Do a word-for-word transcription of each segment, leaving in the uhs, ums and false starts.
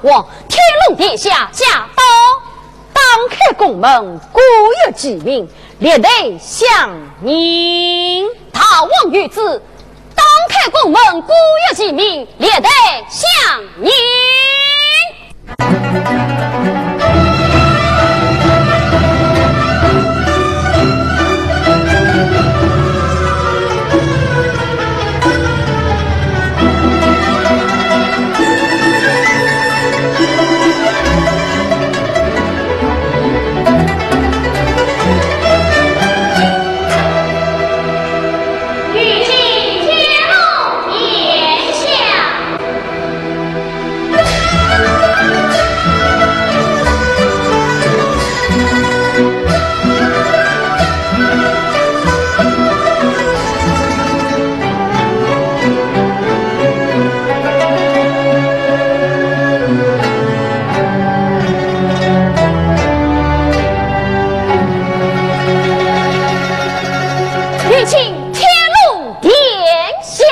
望天龙殿下驾到。打开宫门，各有其名，列队相迎。大王有旨，打开宫门，各有其名，列队相迎。 有请天龙殿下。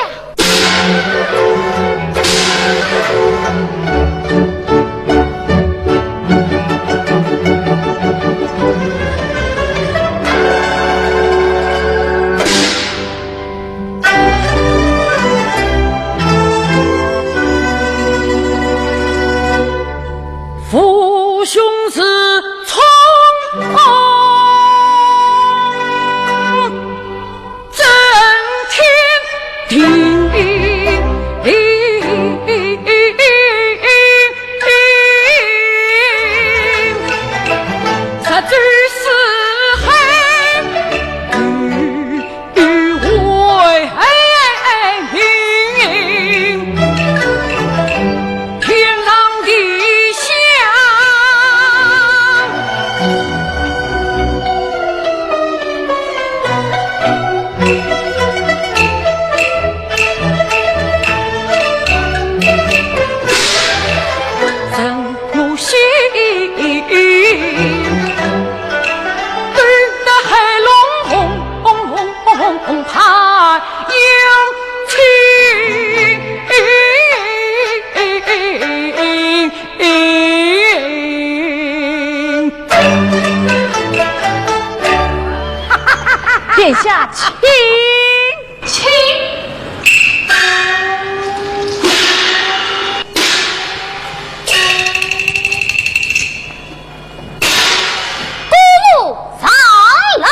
父兄是从政天庭，十指四海。 与为民，天上地下。人我心。 殿下请。 请。姑母上来。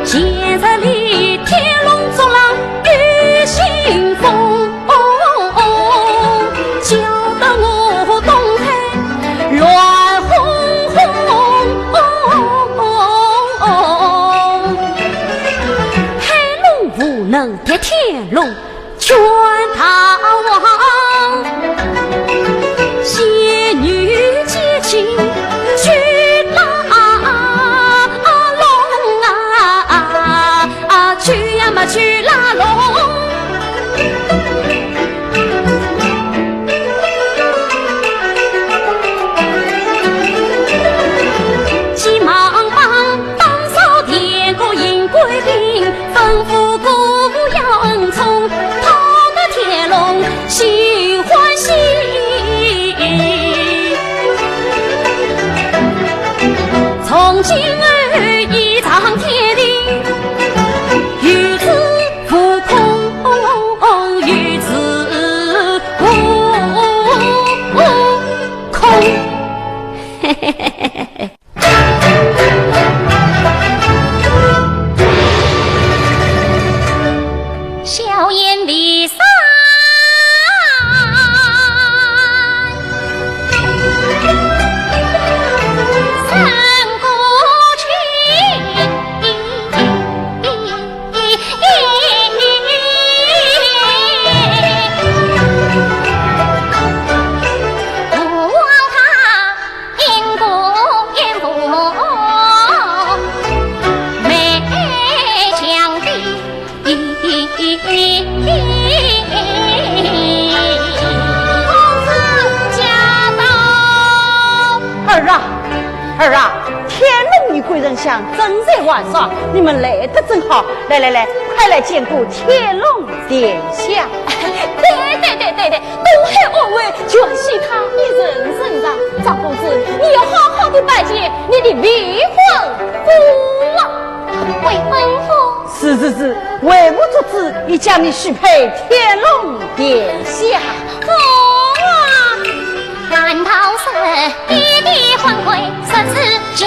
今日里天龙中郎有新风，叫得我东海乱哄哄。海龙无能敌天龙， 劝大王，仙女接亲去拉拢啊，去呀嘛去拉拢。急忙忙打扫天官行官兵，吩咐姑母要恩宠，讨得天龙 心欢喜。从今后倚仗天地，与子无空，与子无空。儿啊，儿啊，天龙女鬼神像正在玩耍，你们来得正好。来来来，快来见过天龙殿下。对对对对对，东海安慰，全系他一人承担。张公子，你要好好的拜见你的未婚夫啊。未婚夫？是是是，为父做主，已将你许配天龙殿下。夫啊！难道是爹爹婚规十指间，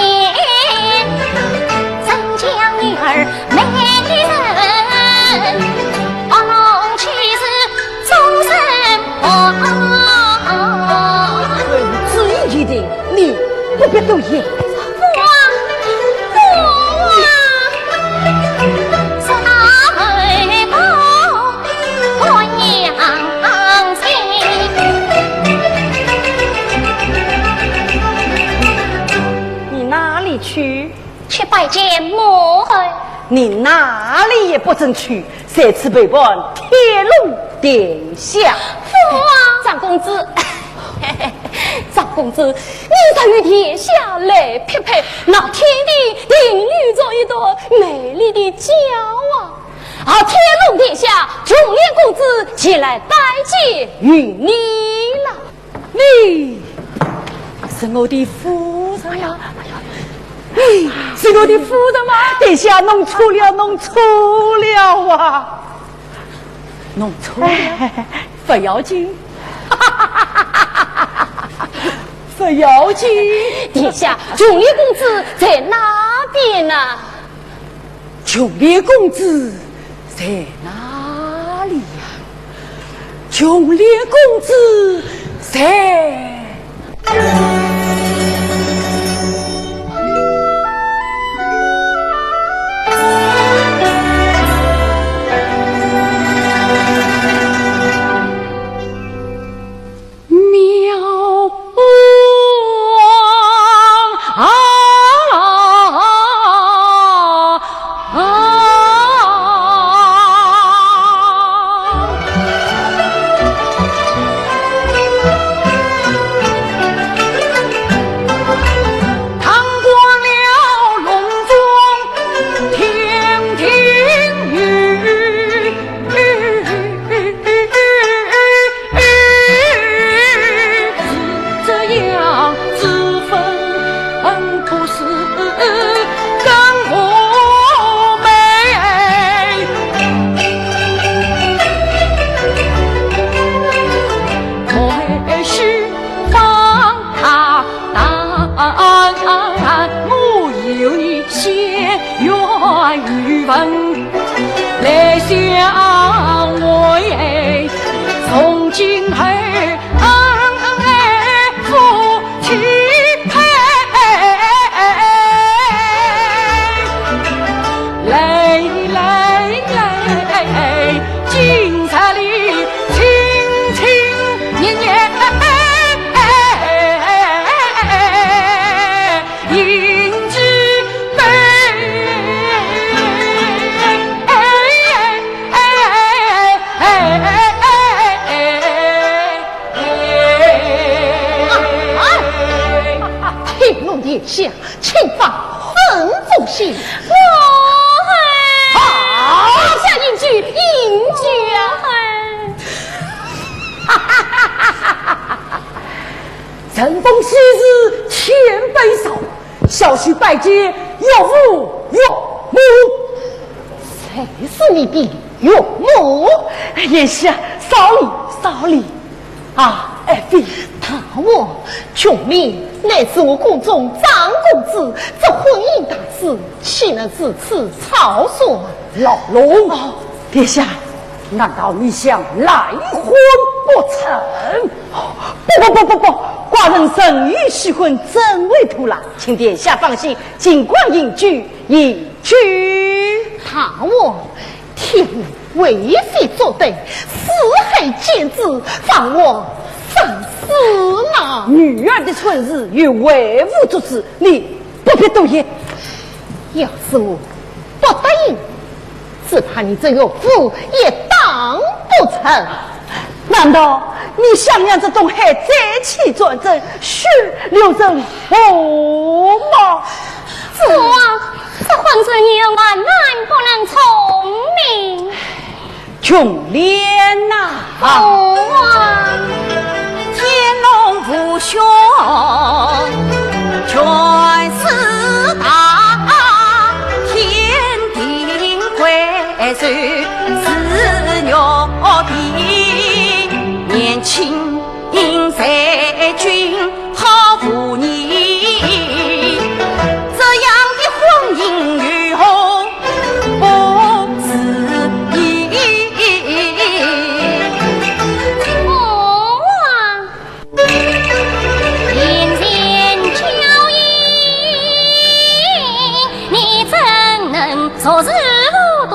怎将女儿卖给人？哦，弄妻子终身不安。为父主意已定，你不必多言。夫啊，夫啊！你哪里去？去拜见母后。你哪里也不准去，在此陪伴天龙殿下。夫啊！张公子，张公子，你若与殿下来匹配，那天地定有着一段美丽的佳话。 而天龙殿下，琼莲公子前来拜见于你了。你是我的夫人吗？你是我的夫人吗？殿下，弄错了，弄错了啊！弄错了，不要紧，不要紧。殿下，琼莲公子在哪边呢？ 琼莲公子在哪里呀？琼莲公子在。天龙殿下，请放风风信。我……好！殿下引去，引去啊！ 承风喜事千百岁，小婿拜见岳父岳母。谁是你的岳母？殿下，少礼，少礼。啊，爱妃。大王，琼莲乃是我宫中长公主，这婚姻大事，岂能如此草率？老龙。哦。殿下， 难道你想赖婚不成？不不不不不，寡人诚意许婚，怎会拖拉？请殿下放心，尽管迎娶，迎娶。大王，天下为妃作对，四海皆知，放我三思呐。女儿的婚事由为父做主，你不必多言。要是我不答应，只怕你这岳父也当不成。难道你想让这东海再起战争，血流成河吗？父王，这昏君你万万不能从命。 琼莲呐，父王，天龙无凶，权势大，天定贵，谁是玉帝？年轻人才俊，好无疑。这样的婚姻如何 不自由。父王，贤贤交友，你怎能坐视无睹，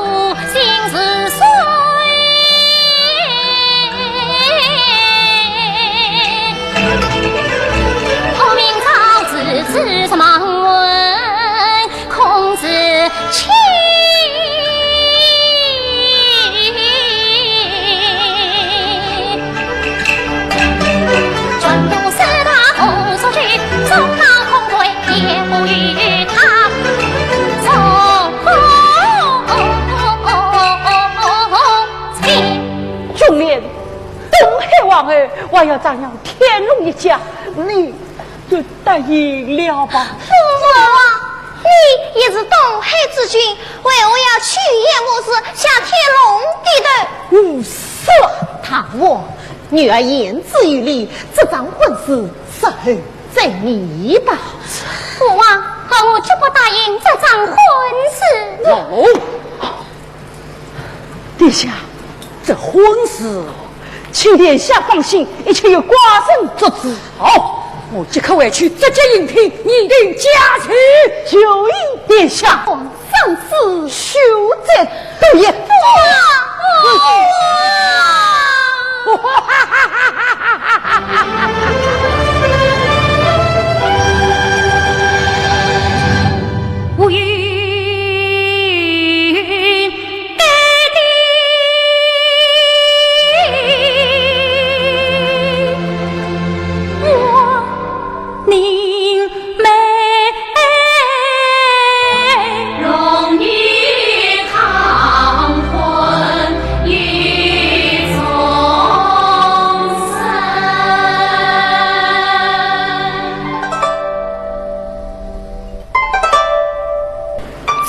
心似水。我明朝之子是望闻 孔子亲。传统四大五所去，宗庙孔会也不与他重。琼莲，东海王后，我要张扬天龙一家，你 就答应了吧。父王，你也是东海之君，为何要趋炎附势，向天龙低头？胡说！大王，女儿言之有理，这桩婚事日后再议吧。父王，我绝不答应这桩婚事。老龙， 殿下，这婚事，请殿下放心，一切由寡人做主。好，我即刻回去直接应聘，擬定家事。就依殿下。皇上旨，休再多言。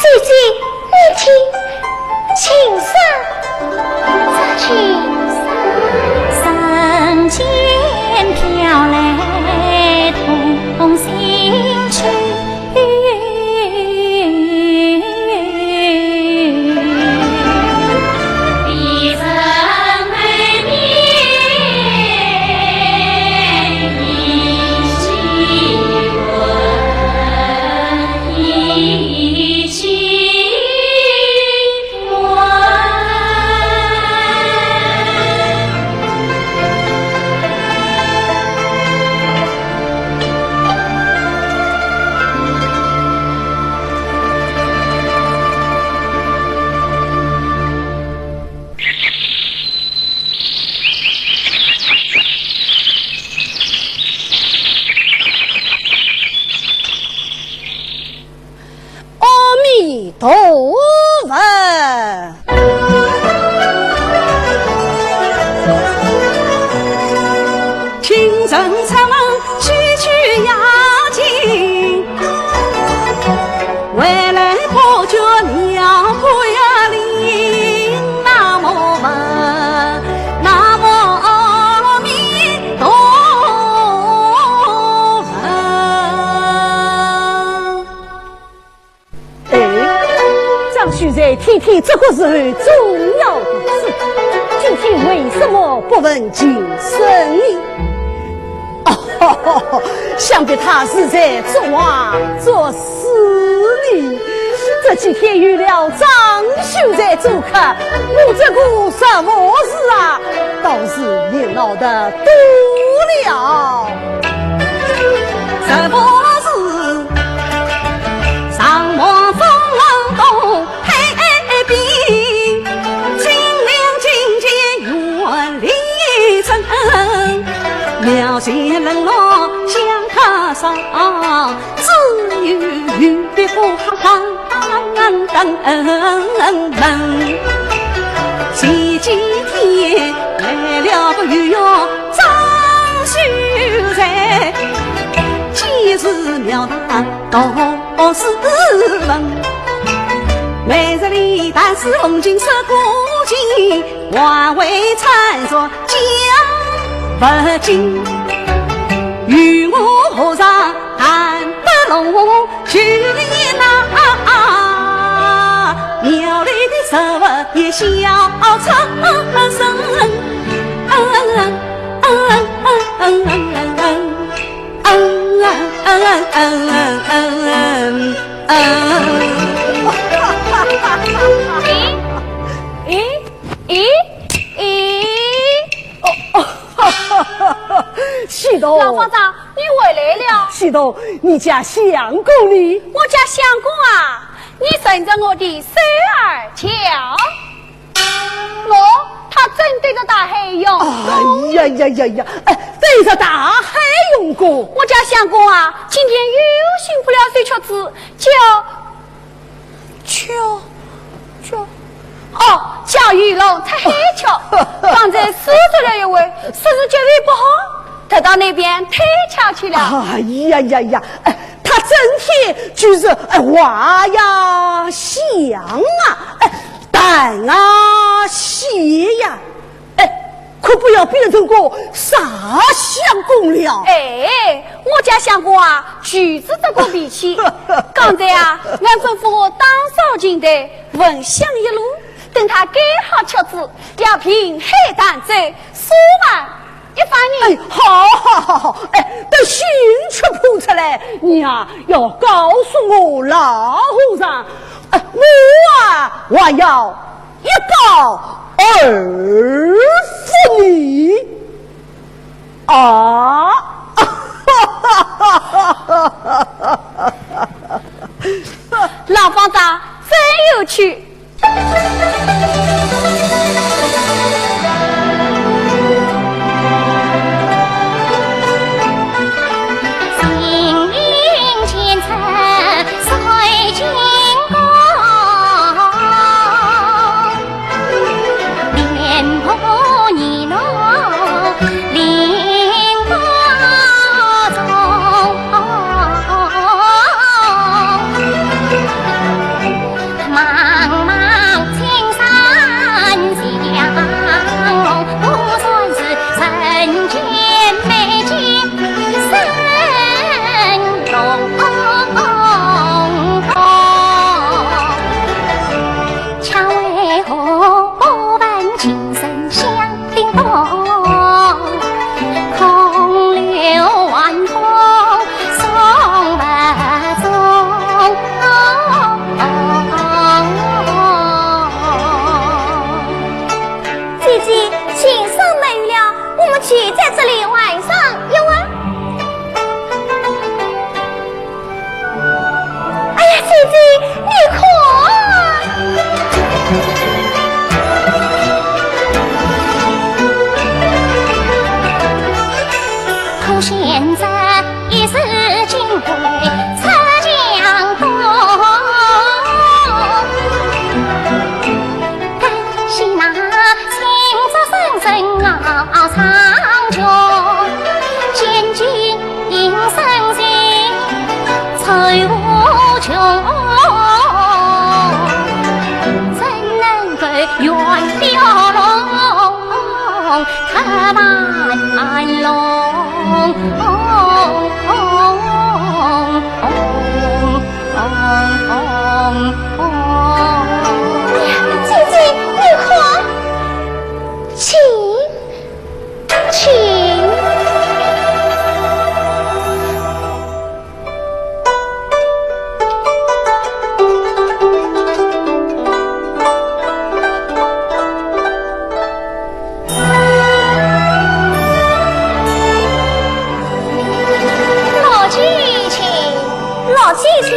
姐姐，你听，琴声，这琴声。阿弥陀佛。哎，张秀才天天这个时候重要的事，今天为什么不问情深呢？哦，想必他是在作画作诗呢。这几天有了张秀才做客，我这个什么事啊，倒是热闹得多了。上，只有雨滴不堪等。前几天来了个御用张秀才，见是庙堂道士文，每日里但是诵经说古今，还会参詳 讲佛经，与我和尚谈得拢，就连那庙里的食物也笑出声。咦，咦，咦，咦，哦，哦，喜豆。老方丈，你回来了。喜豆，你家相公呢？我家相公啊，你顺着我的手儿瞧。哦，他正对着大海用功。哎呀呀呀呀，哎，对着大海用功。我家相公啊，今天又醒不了睡觉子，叫 叫，叫，哦，叫鱼龙出海桥。刚才说错了一回，说是脚位不好，他到那边推桥去了。哎呀呀呀，哎，他整天就是，哎，画呀、想啊，哎，谈啊、写呀。 哎，可不要变成个啥相公了。哎，我家相公啊，就是这个脾气。刚才啊，俺吩咐我打扫琴台，焚香一炉，等他赶好曲子，要平海荡舟，书房一番呢。哎，好，好，好，好，哎，等兴趣扑出来，你啊，要告诉我老和尚，哎，我啊，我要 一告二不呢？啊！老方丈真有趣。 姐姐，琴声没有了，我们就在这里玩上一会。哎呀，姐姐，你看。哎呀，姐姐，你看，琴，琴。 老姐姐，老姐姐。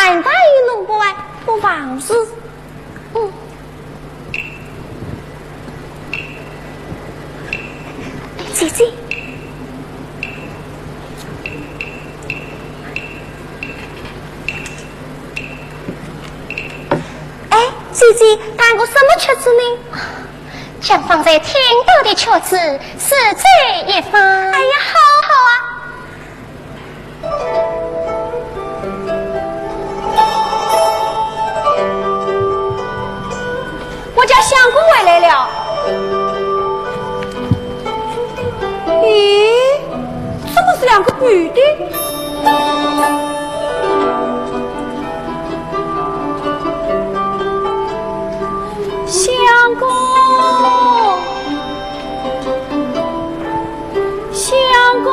俺答应侬不完，不妨事。嗯。姐姐。哎，姐姐，弹个什么曲子呢？将方才听到的曲子，试奏一番。哎呀，好，好啊。 我家相公回来了。咦，怎么是两个女的？相公，相公。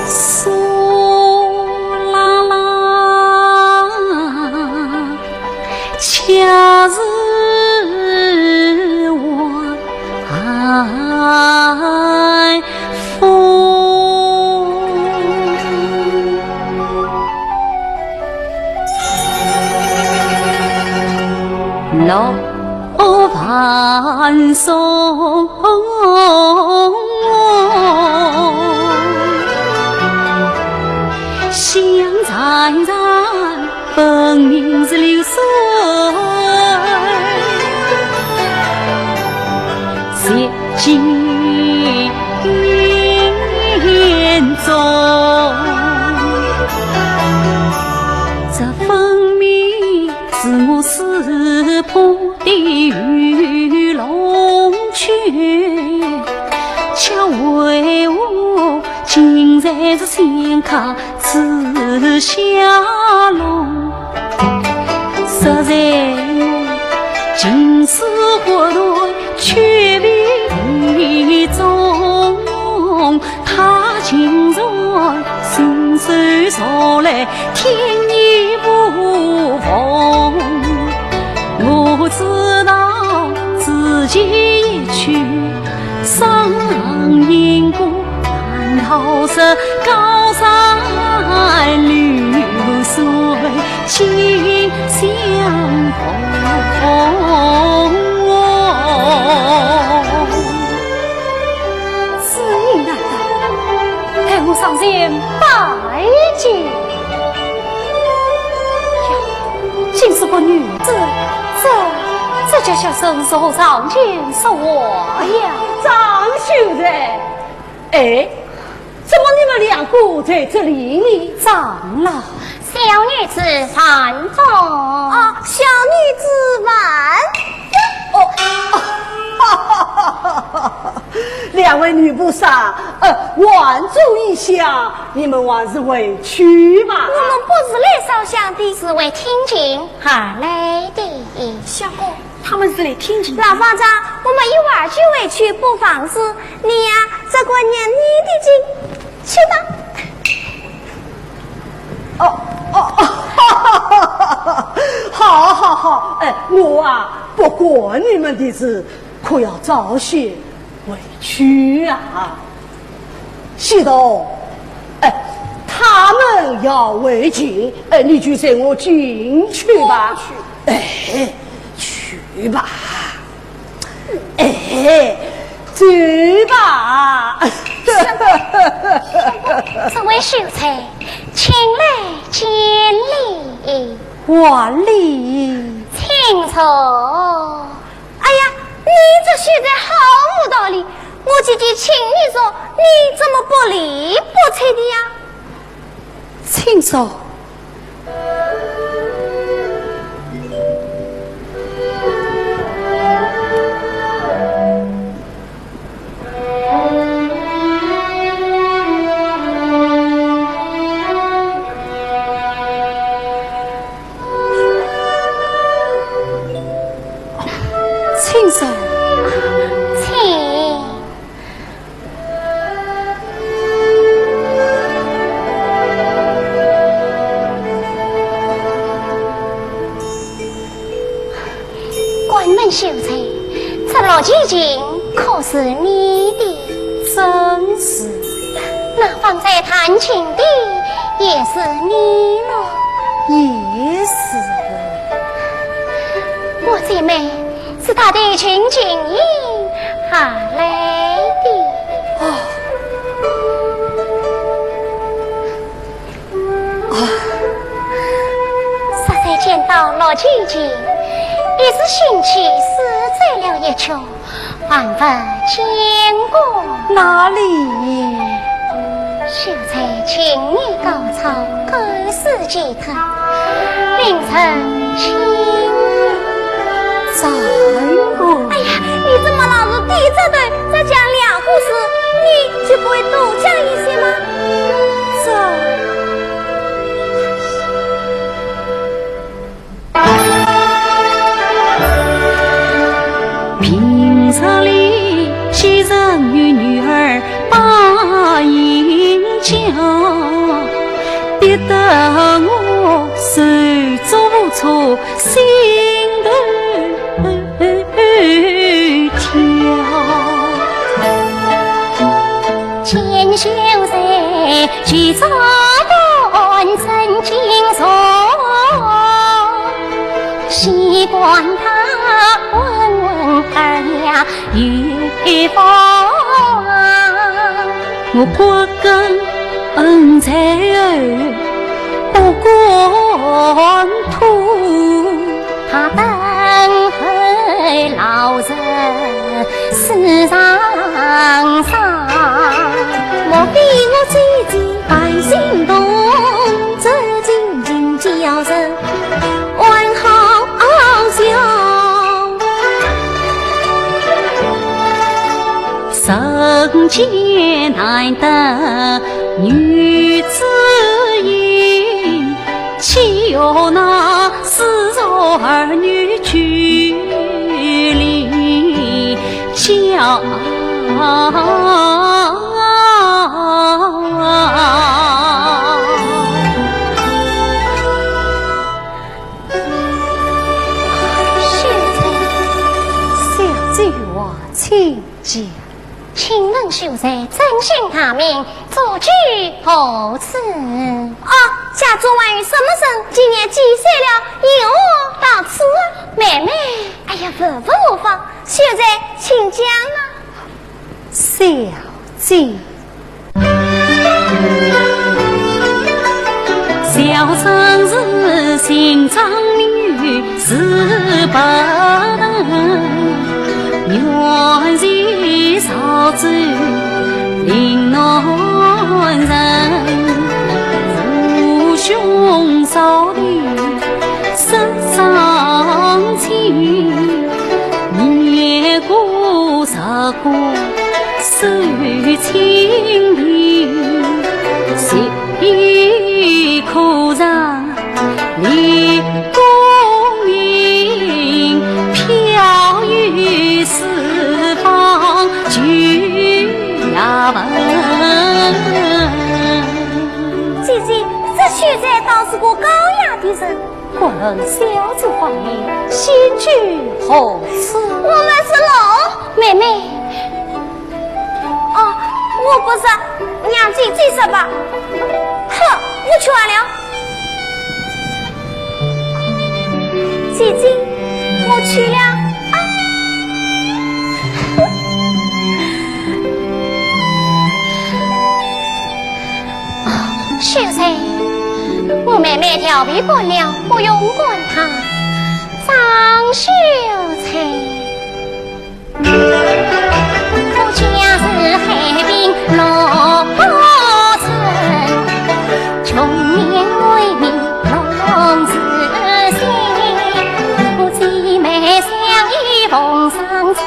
苏拉拉。 恰似晚风。落晚风。 香惨惨，分明是流水洗尽云中。这分明是我识破的鱼龙圈，却为何 竟然是相客之下落，实在情丝割断却未终。他竟然伸手索来，天衣无缝。我知道自己一去 伤因果，难逃这高山流水尽相逢。知音难得，待我上前拜见。 竟是个女子，这，这叫小生如何上前说话呀？张秀才，哎，怎么你们两个在这里呢？长老。小女子范仲。啊，小女子范。哦，哦，哈哈哈哈哈！两位女菩萨，呃，晚走异乡，你们还是回去吧。我们不是来烧香的，是为听经而来的。相公，他们是来听经的。老方丈，我们一会儿就回去，不妨事。你呀，只管念你的经去吧。哦，哦，哦，好，好，好，哎，我啊，不管你们的事，可要早些 回去啊。西东，哎，他们要回京，哎，你就随我进去吧。哎，去吧。哎，走吧。这位秀才，请来见礼。还礼。请坐。 哎呀，你这秀才好无道理！我姐姐请你坐，你怎么不理不睬的呀？请坐。琴可是你的？正是。那方才弹琴的也是你咯？也是我。我姐妹是她的秦琴吟下来的。哦。啊。适才见到陆姐姐，一时兴起，诗摘了一曲， 还未见过。哪里？秀才琴艺高超，盖世奇特，令人倾慕。赞哦。哎呀，你怎么老是低着头，只讲两个字，你就不会多讲一些吗？这…… 平日里，先生与女儿把音教，逼得我手足无措，心头跳。 见秀才举着短，真经熟，细观他温文尔雅有方。我骨鲠恩在喉，不敢吐。 他等候老人世上上。莫非我姐姐半心动，这情景叫人还好笑。人间难得女子吟， 岂有那诗书儿女俱离家。秀才，小姐话请讲。 请问秀才尊姓大名，祖居何处？哦，家中还有什么人？今年几岁了？因何到此？妹妹。哎呀，问问无妨，秀才请讲啊。小姐。 小生是寻常女，字伯腾，原是潮州临淄人。父兄早离失双亲，年过 十过受清贫，谁可怜立功名，漂游四方求学问。姐姐，这秀才倒是个高雅的人。 不论小姐芳名，仙居何处？我们是龙。妹妹。哦，我不是，让姐姐说吧。哼，我去了。姐姐，我去了。啊。 秀才，我妹妹调皮惯了，不用管她。张秀才。我家住海滨洛城，穷年为民 龙自新，我姊妹相依奉上情，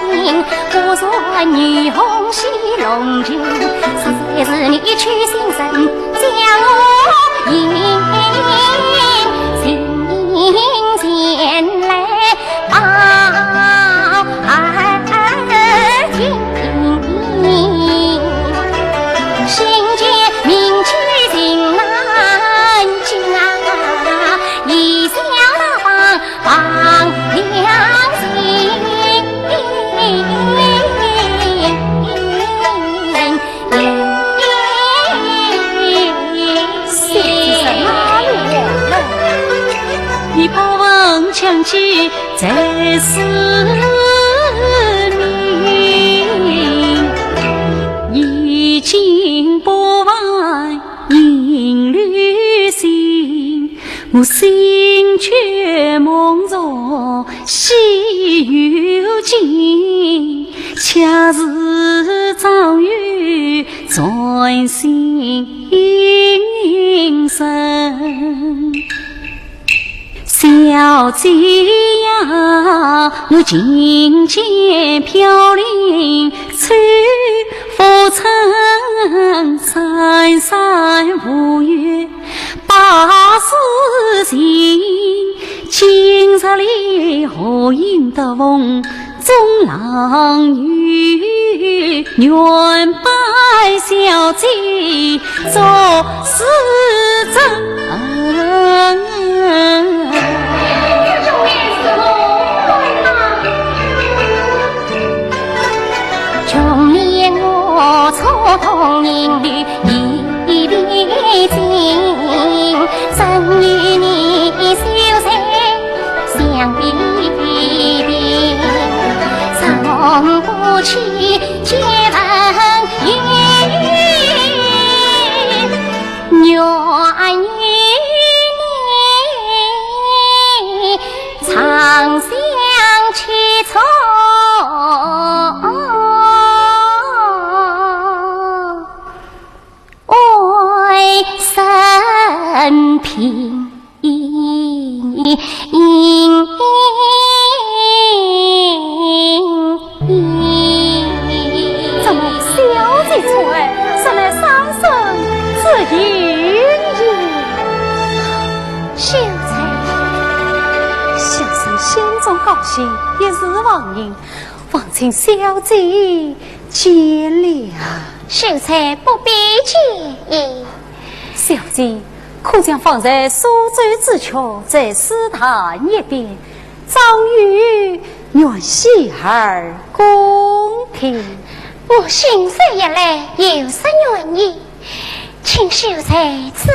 我说女红喜龙群，实在是你一曲心声将我引，情前来报二听。 心间明记情难尽啊，一笑那方放良心。在思念，已经不忘银柳心，我心却梦中西游记，恰似张游转心神。 小姐呀，我琴弦飘零，吹拂成山山无语把诗情。今日里何因得风 中郎有，愿拜小姐作师尊。怎么小姐出来，说来伤心之言也？秀才，小生心中高兴，一时忘形，望请小姐见谅。秀才不必介意。 小姐，可将方才苏州之曲再试弹一遍，张游愿洗耳恭听。我心事一来，有失远迎，请秀才指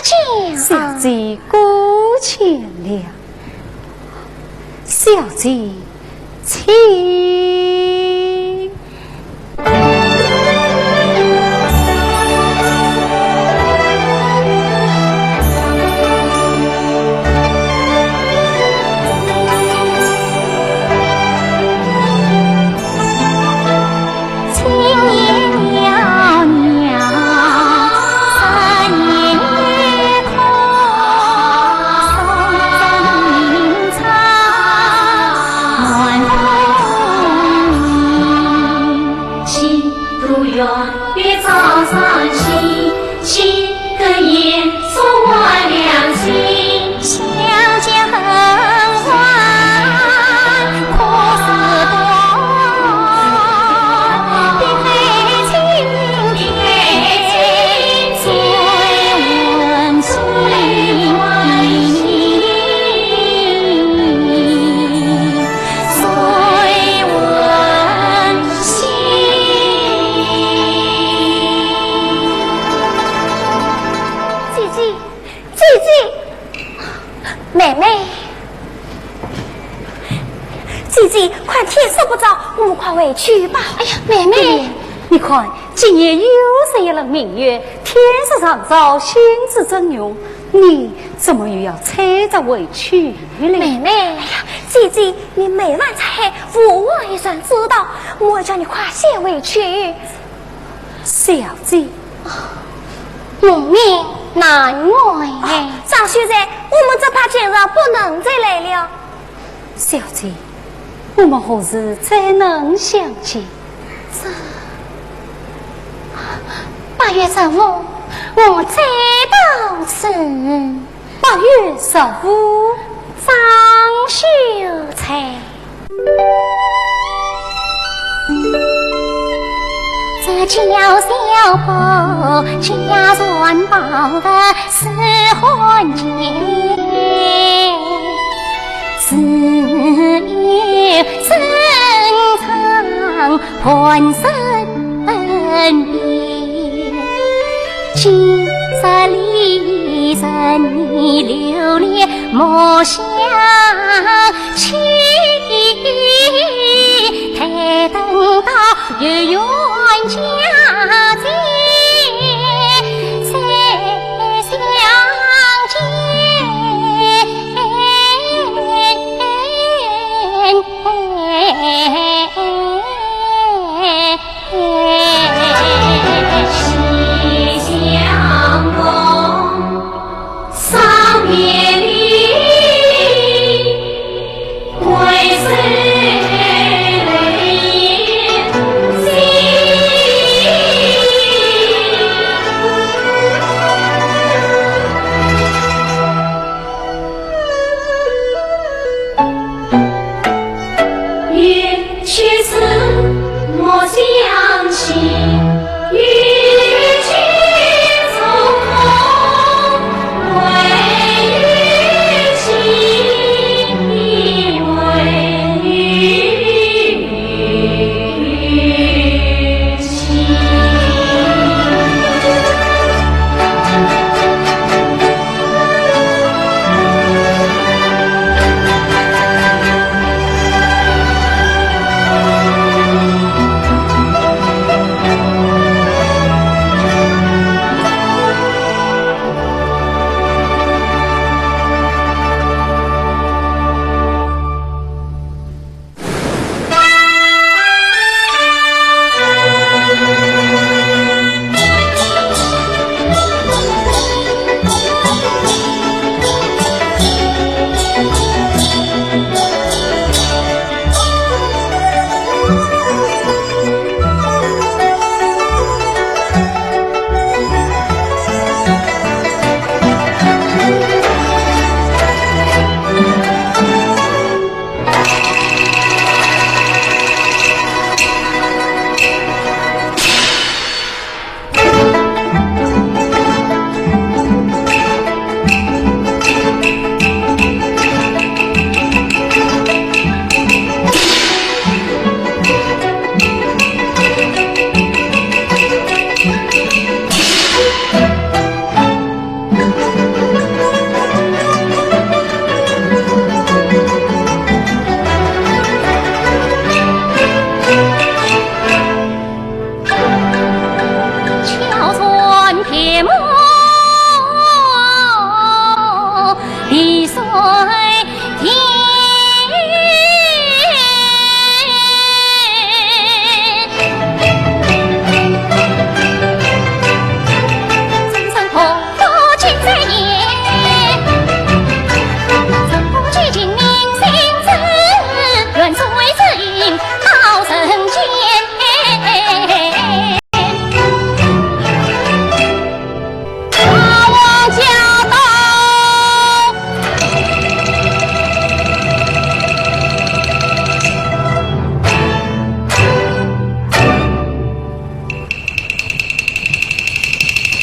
教。小姐过谦了。小姐，请。姐姐，姐姐，妹妹，姐姐，快天色不早，我们快回去吧。哎呀，妹妹，你看，今夜又是一轮明月，天色尚早，心事正浓，你怎么又要催着回去呢？妹妹，哎呀，姐姐，你每晚擦黑，无我一人知道，我叫你快些回去。 小姐，明明难为。张秀才，我们只怕今日不能再来了。小姐，我们何时再能相见？这，八月十五，我再到此。 八月十五，张秀才。这叫小宝家传宝的是汉奸，自幼深藏盘身边，今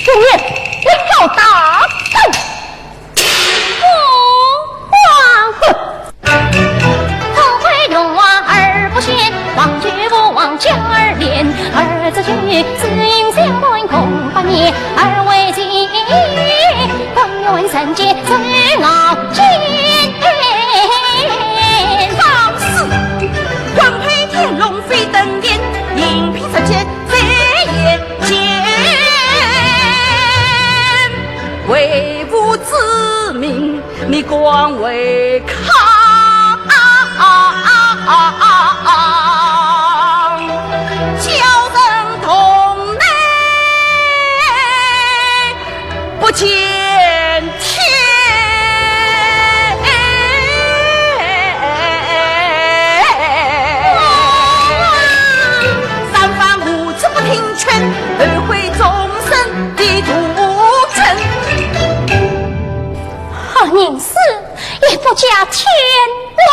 中原，你好大胆！父王！ 放肆！官配天龙飞登天，银皮石阶在眼前。为父之命，你敢违抗？叫人动内 不见天。三番五次不听劝，后悔终身的徒孙。好人死，也不加添乱。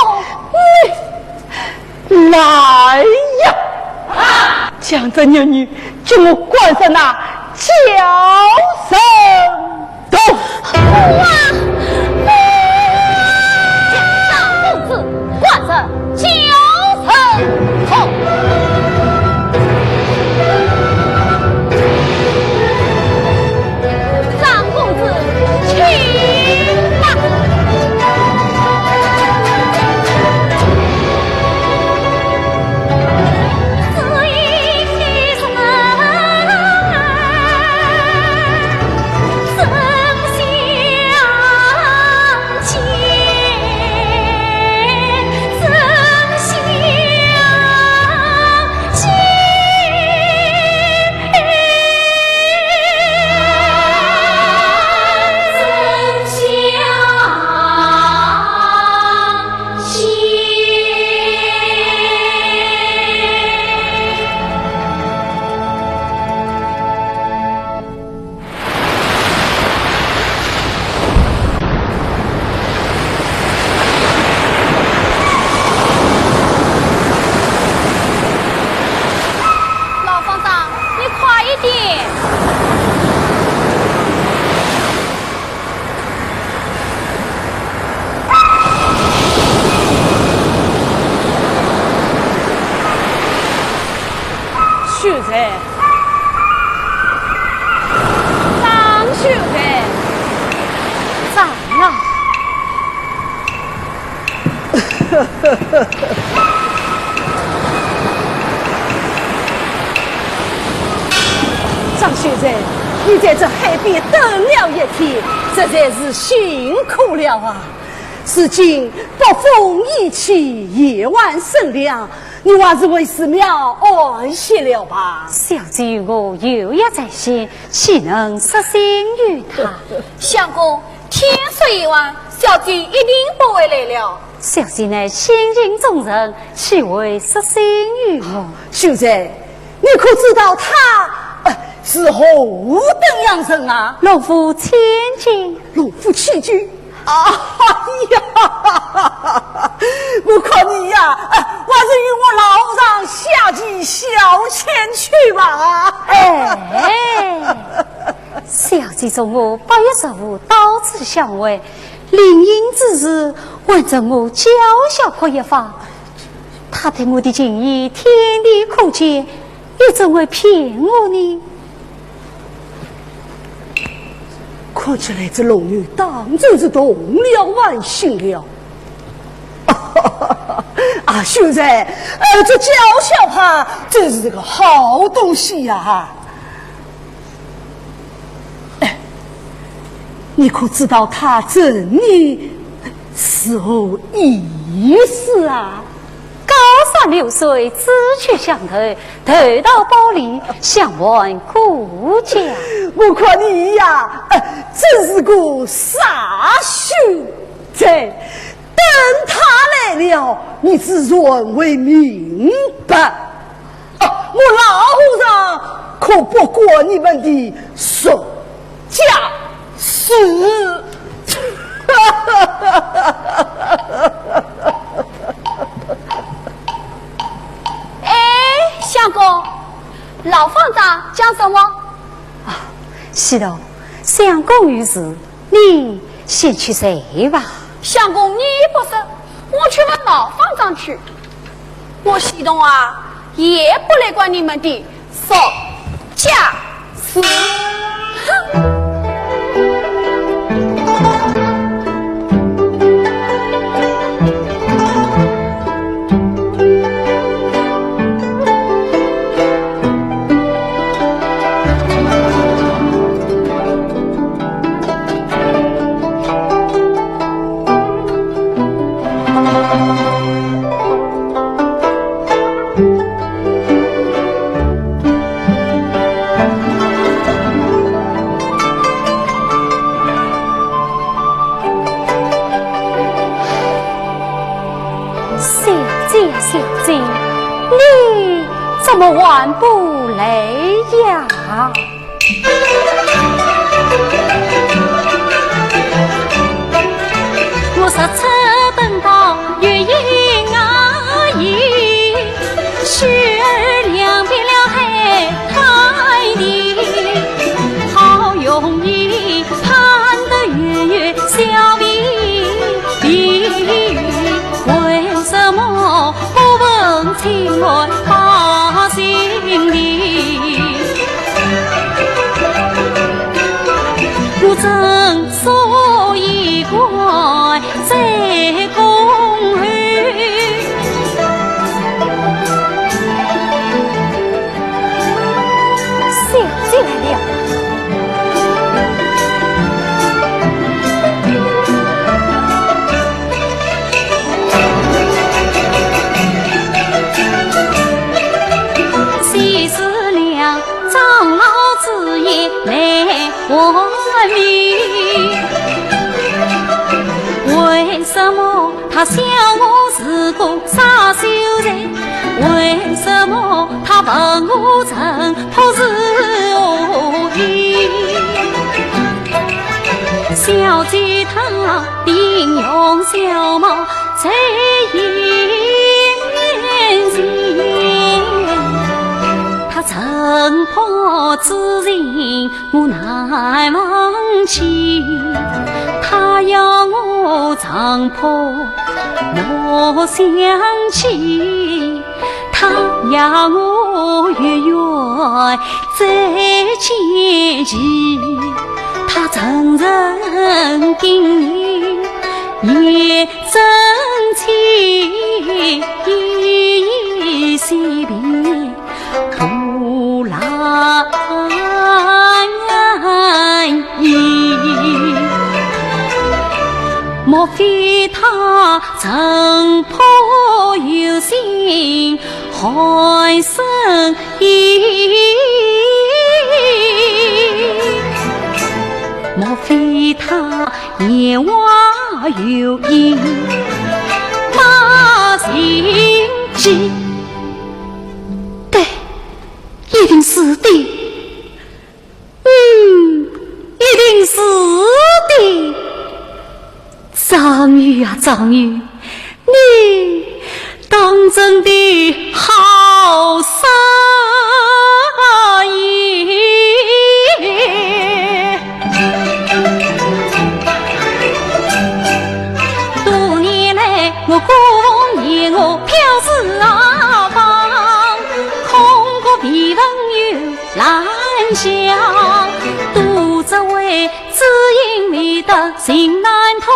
来呀！将这孽女给我关上那绞肉桶！父王！将公子关上绞肉桶！张秀才，张秀才，张啊！张秀才，你在这海边等了一天，实在是辛苦了啊！如今北风已起，夜晚甚凉， 你还是回寺庙安歇了吧。小姐与我有约在先，岂能失信于她？相公，天色已晚，小姐一定不会来了。小姐乃性情中人，岂会失信于我？秀才，你可知道她，呃，是何等样人啊？龙府千金。龙府千金？ 哎呀，我看你呀，哎，还是与我老和尚下棋消遣去吧。哎，小姐同我八月十五到此相会，临行之时还赠我娇小曲一方，她对我的情意天地可见， 又怎会骗我呢？看起来这龙女当真是动了凡心了。啊，秀才，呃，这娇小她真是个好东西呀。哎，你可知道她赠你是何意思啊？ 高山流水，只取乡头，投桃报李，相还故家。我看你呀，呃，真是个傻秀才。等她来了，你自然会明白。哦，我老和尚可不管你们的俗 家事。哎，相公，老方丈讲什么？啊，是的，相公有事，你先去睡吧。相公，你不说，我去问老方丈去。 我西东啊，也不来管你们的俗家事。哼！小姐，小姐，你怎么还不来呀？ 我十尺登高，月影啊影，雪儿两边了海海的，好容易盼得月圆小比比，为什么 不问青来把心离。我正所以关在宫后。小姐来了。 谁知两长老之言难还明，为什么他笑我是个傻秀才？为什么他问我曾 不是我意。小姐她定用小貌在眼前，她沉浮之情我难忘记，她要我长啸莫想起，她要我月圆再见时，他承认今年也正七岁，不难矣。莫非他曾抱有心， 寒生意，莫非他年华有限，把心计？对，一定是的。 嗯，一定是的。张宇啊，张宇，你当真的好煞也。多年来，我孤凤夜，我飘四方，空过避风游 兰香，都只为知音未得情难托，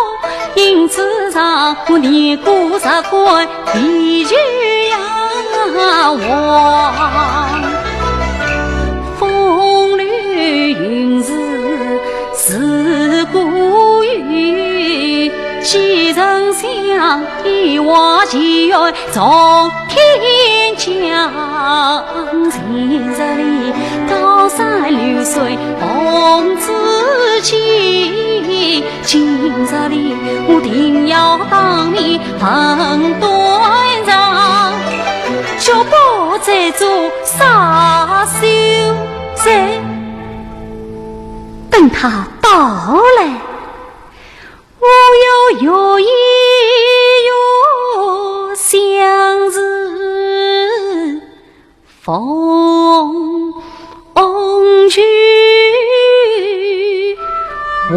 因此让我年过十关，地球也忘。风流韵事自古有，几曾想，一往情愿 从天降。今日里高山流水逢知己，今日里我定要当面问断肠，绝不再做杀手罪。等他到来， 我要与伊相认，逢君王。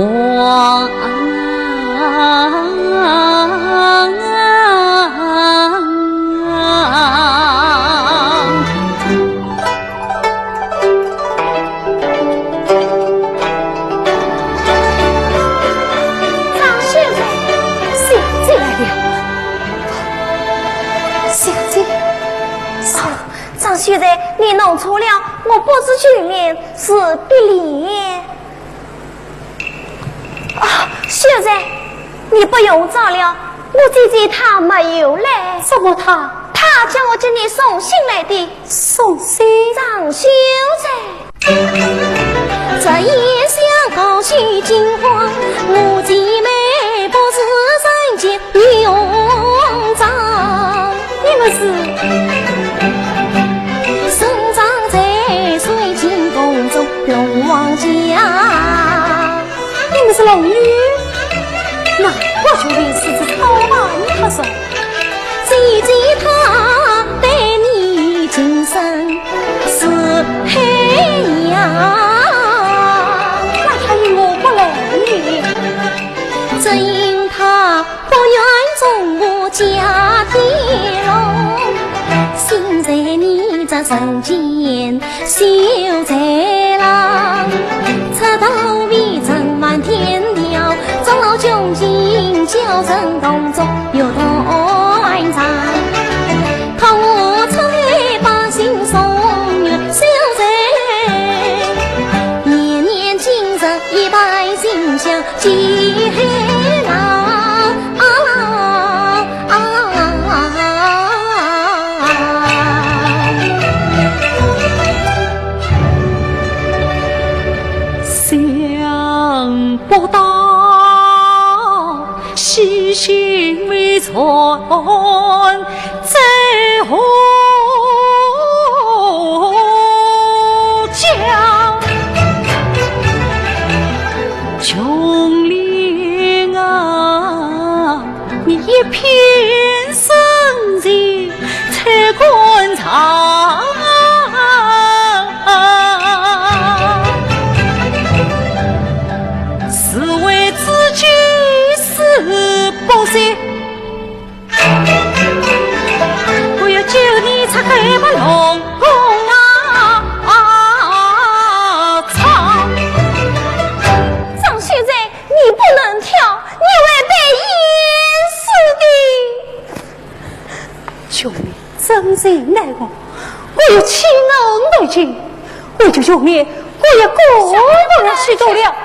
张秀才，小姐来了。小姐，小，张秀才，你弄错了，我不是俊脸，是碧脸。 啊，秀才，你不用找了，我姐姐她没有来。什么她？她叫我给你送信来的。送信？张秀才。这一想高兴惊慌，我姐妹不是人间女红妆。你们是？生长在水晶宫中龙王家。 你们是龙女？那我就来试试草吧，你看说。姐姐她待你情深似海洋。那她与我不来呢？只因她不愿从我家添乱，心在你这人间 秀才郎，出头未曾满天条，中路穷尽教人同族有断肠。托我出来把心送与秀才，年年今日一拜心香。 几海浪啊啊啊！想不到，喜讯未传， 在何家？琼莲啊，你一片深情在肝肠，是为知己死不息。 我要救你出海把龙宫啊！亲，为救兄妹，我也过不了许多了。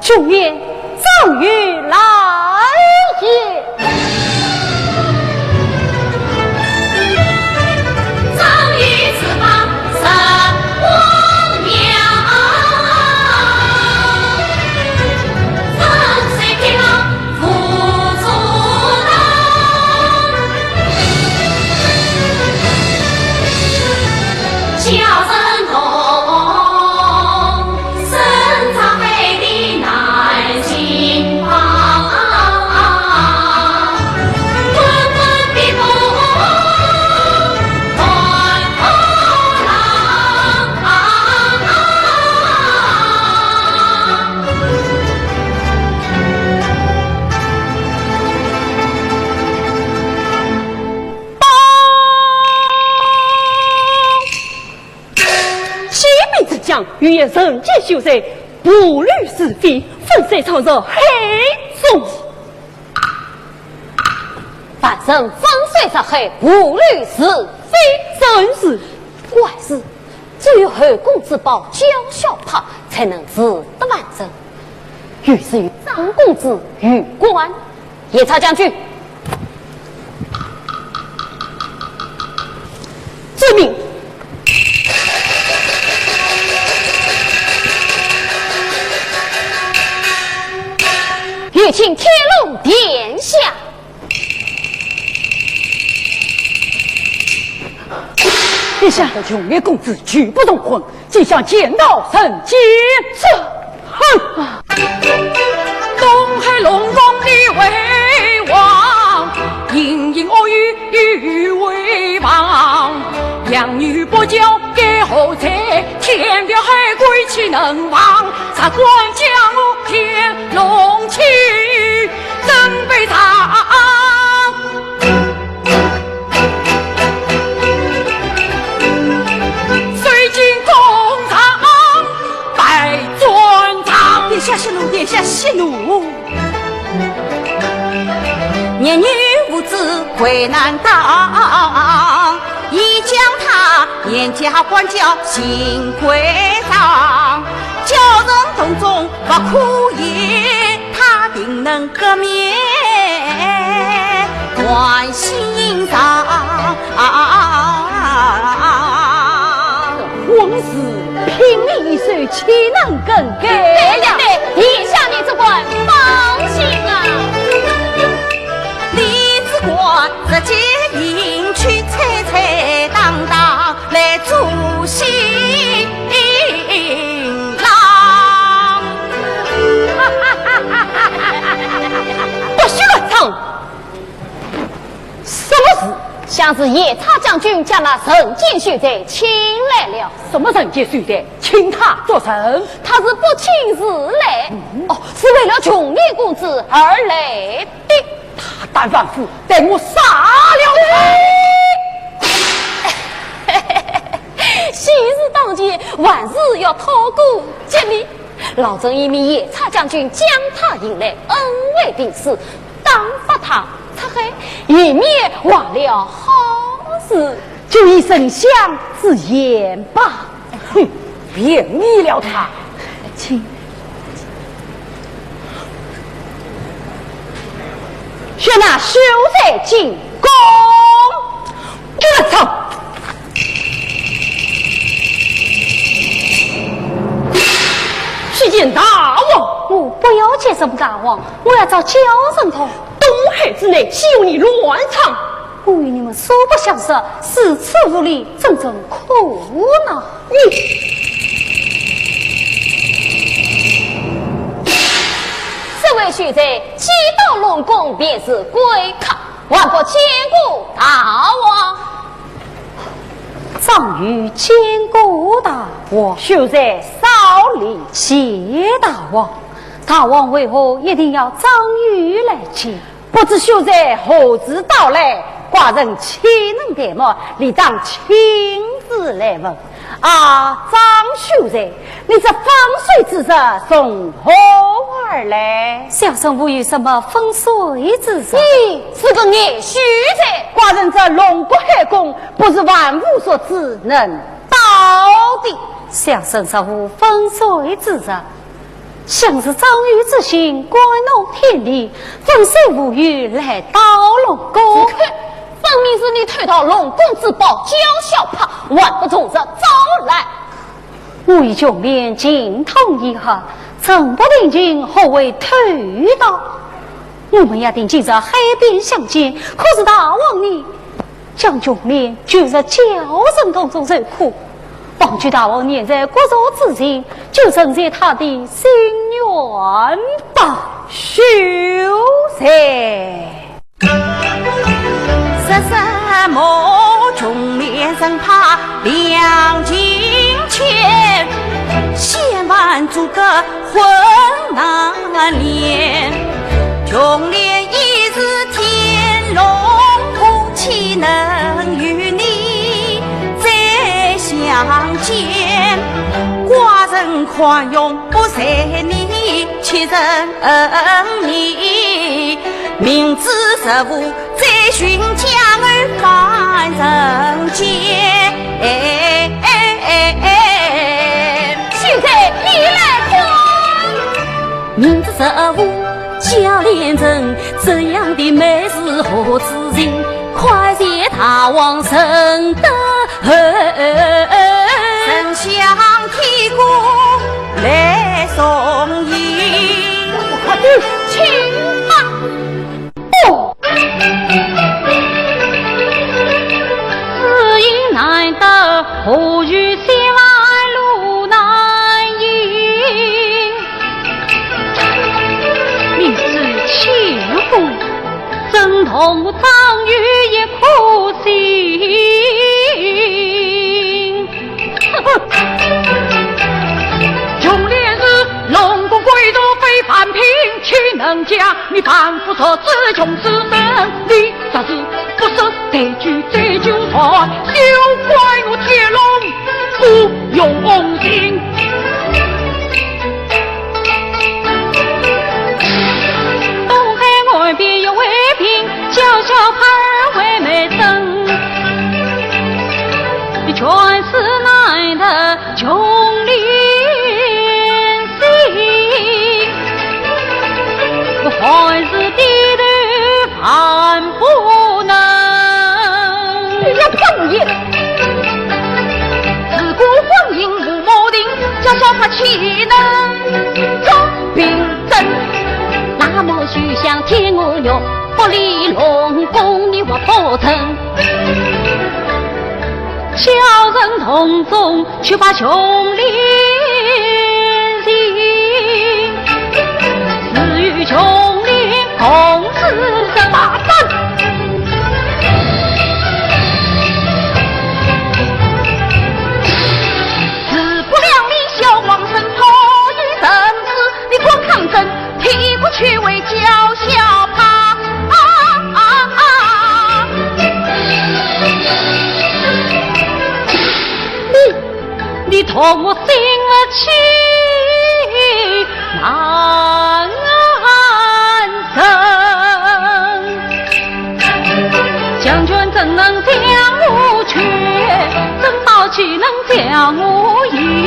状元，状元来也。启禀丞相，余言人杰秀才，步履是非，粉碎创造黑中。 凡人粉碎是非，步履是非。正是。怪事，只有后宫之宝焦小帕才能自得完整，于是与张公子有关。夜叉将军，遵命。 有请天龙殿下。殿下，状元公子拒不从婚，竟想潜逃人间。这，哼！东海龙宫你为王，莺莺ooh ooh you为伴，养女不教 该何罪？天条海归岂能忘？只管将我天龙去，准备上。水晶宫上百转丈。殿下息怒，殿下息怒。 年幼无知贵难当，已将他严加管教，刑归上。教人从中不可言，他定能革面，还心上。 婚事拼命一手，岂能更改？对对对，殿下你只管放心啊。李子官直接迎娶，彩彩当当来做新郎。不许乱唱！ 什么事？想是夜叉将军将那人间秀才请来了。什么人间秀才？请他作甚？他是不请自来，哦，是为了状元公子而来的。大胆凡夫，待我杀了他！喜事当前，万事要透过吉利。 老臣已命夜叉将军将他迎来，恩威并施，打发他出海，以免坏了好事。就依丞相之言吧。哼，便宜了他。请。宣那秀才进宫。 给我走！去见大王。我不要见什么大王，我要找焦仁通。东海之内，岂有你乱唱？我与你们素不相识，如此无礼，真正可恼。你，这位秀才既到龙宫，便是贵客。 还不见过大王。张宇见过大王。秀才少礼。谢大王。大王为何一定要张宇来见？不知秀才何时到来？寡人岂能怠慢，理当亲自来问。啊，张秀才，你这风水之日从何而来？小生无有什么风水之日。你是个爱虚才。寡人这龙骨海功，不是凡夫所之能到的。小生实无风水之日。 想是张宇之行，关弄天地，风水无有来到龙宫。此刻分明是你偷盗龙宫之宝，叫小帕，还不从实招来。我与琼莲情同意合，怎不定情，何为偷盗？我们约定今日海边相见，可是大王你 将琼莲救入轿城当中受苦，望求大王念在国贼之情，救成全他的心愿吧。秀才。秀才，你来看。快点，请吧。 你要放我一！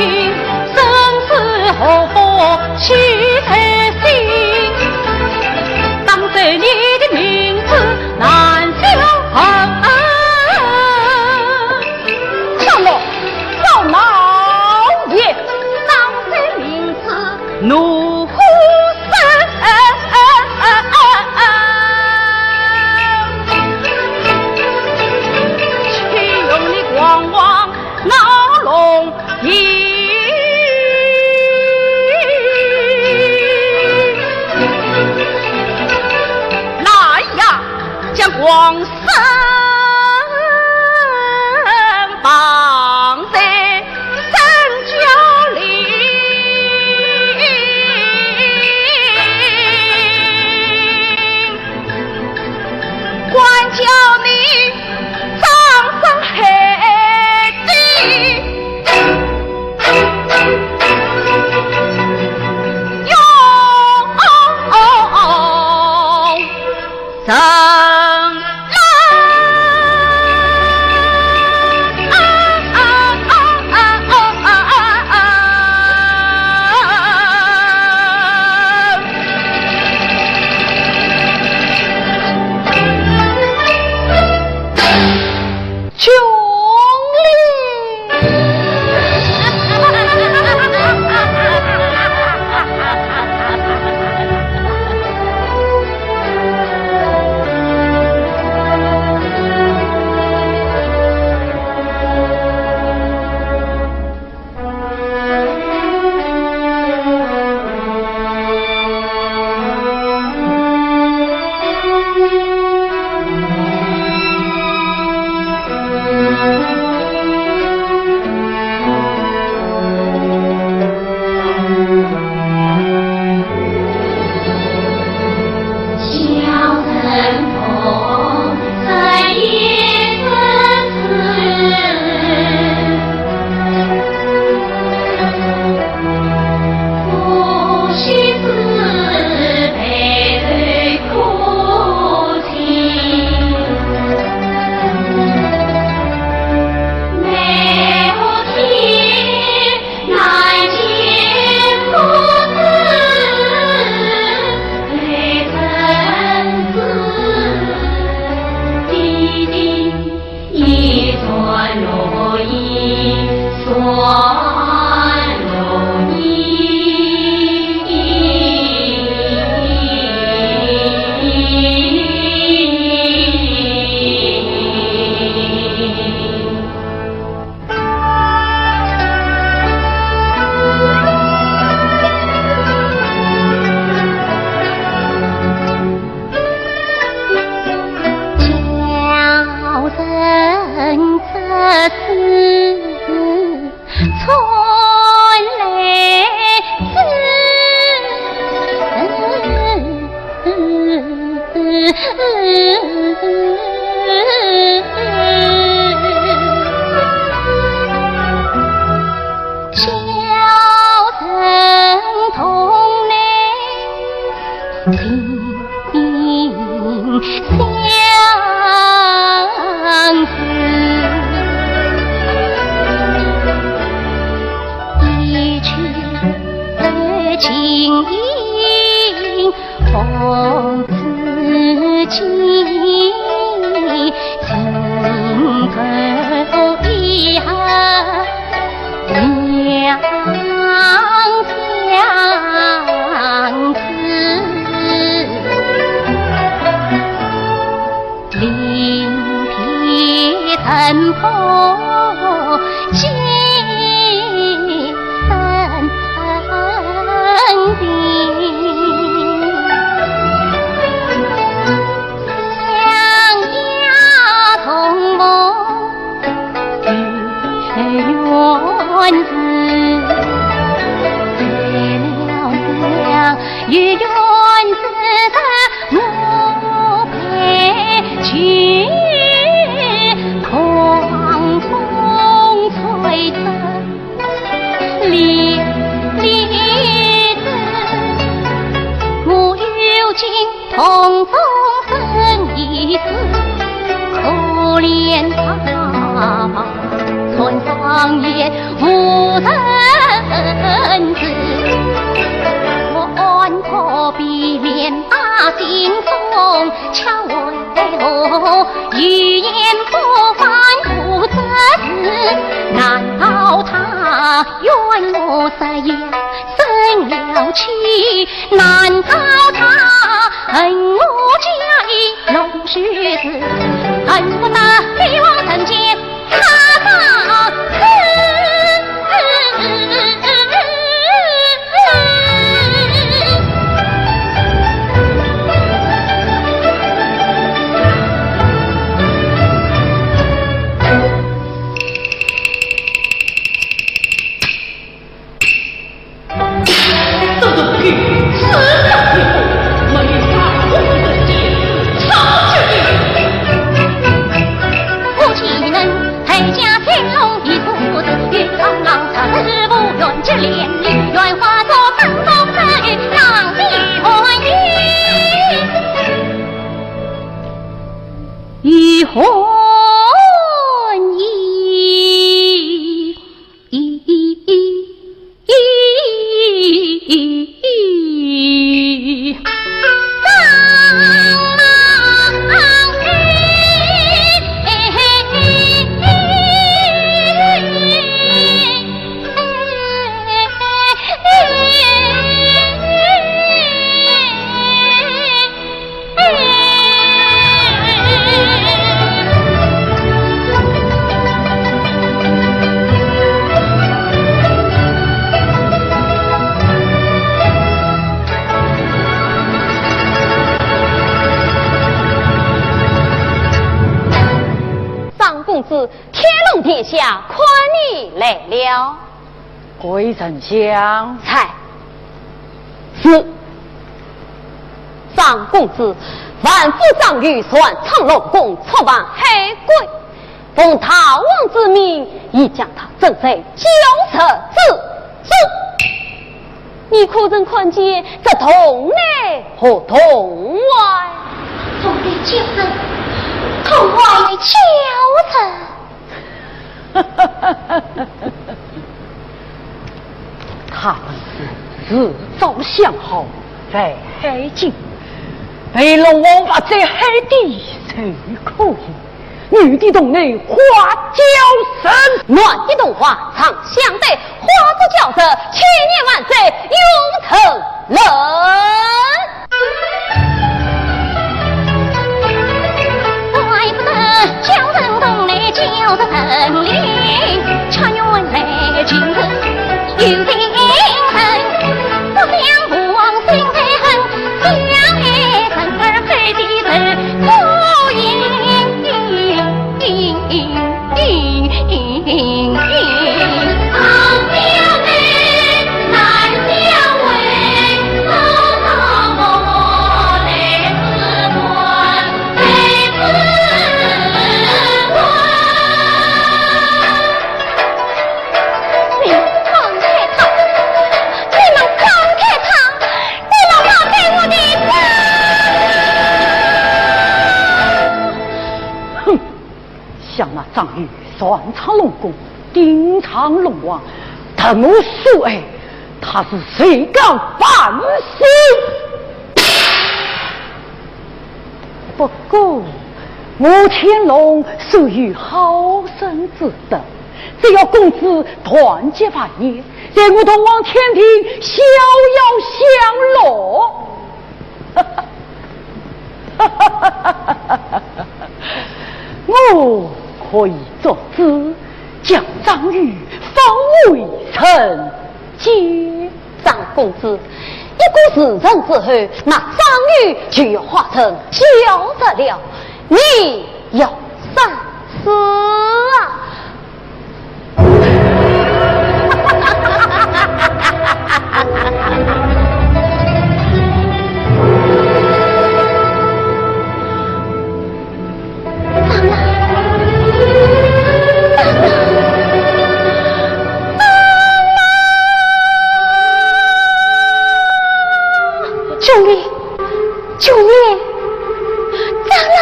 啊！兄弟！张公子，天龙殿下看你来了。 回丞相。在。是。张公子，万岁张裕擅闯龙宫，触犯海规，奉大王之命，已将他斩在交趾之中。你可曾看见这洞内和洞外？洞内交趾，洞外交趾。 他们是自作想好，在海禁，被龙王挖在海底就可以。女的洞内花轿人，男的洞花长相对，花烛交趾，千年万载永沉沦。 怪不得交趾洞内交趾人灵，却原来竟是有情人。不想父王心太狠，将爱人儿配的人，可以。 你们放开他！你们放开他！你们放开我的人！哼！ 想那张裕擅闯龙宫，顶撞龙王，夺我所爱，他是罪该万死。不过，我乾隆素有好生之德，只要公子团结万年，待我同往天庭逍遥享乐。 我可以作主，将张裕封为人杰。张公子，一个时辰之后，那张裕就要化成蛟蛰了，你要三思啊！ 兄弟，兄弟，张郎，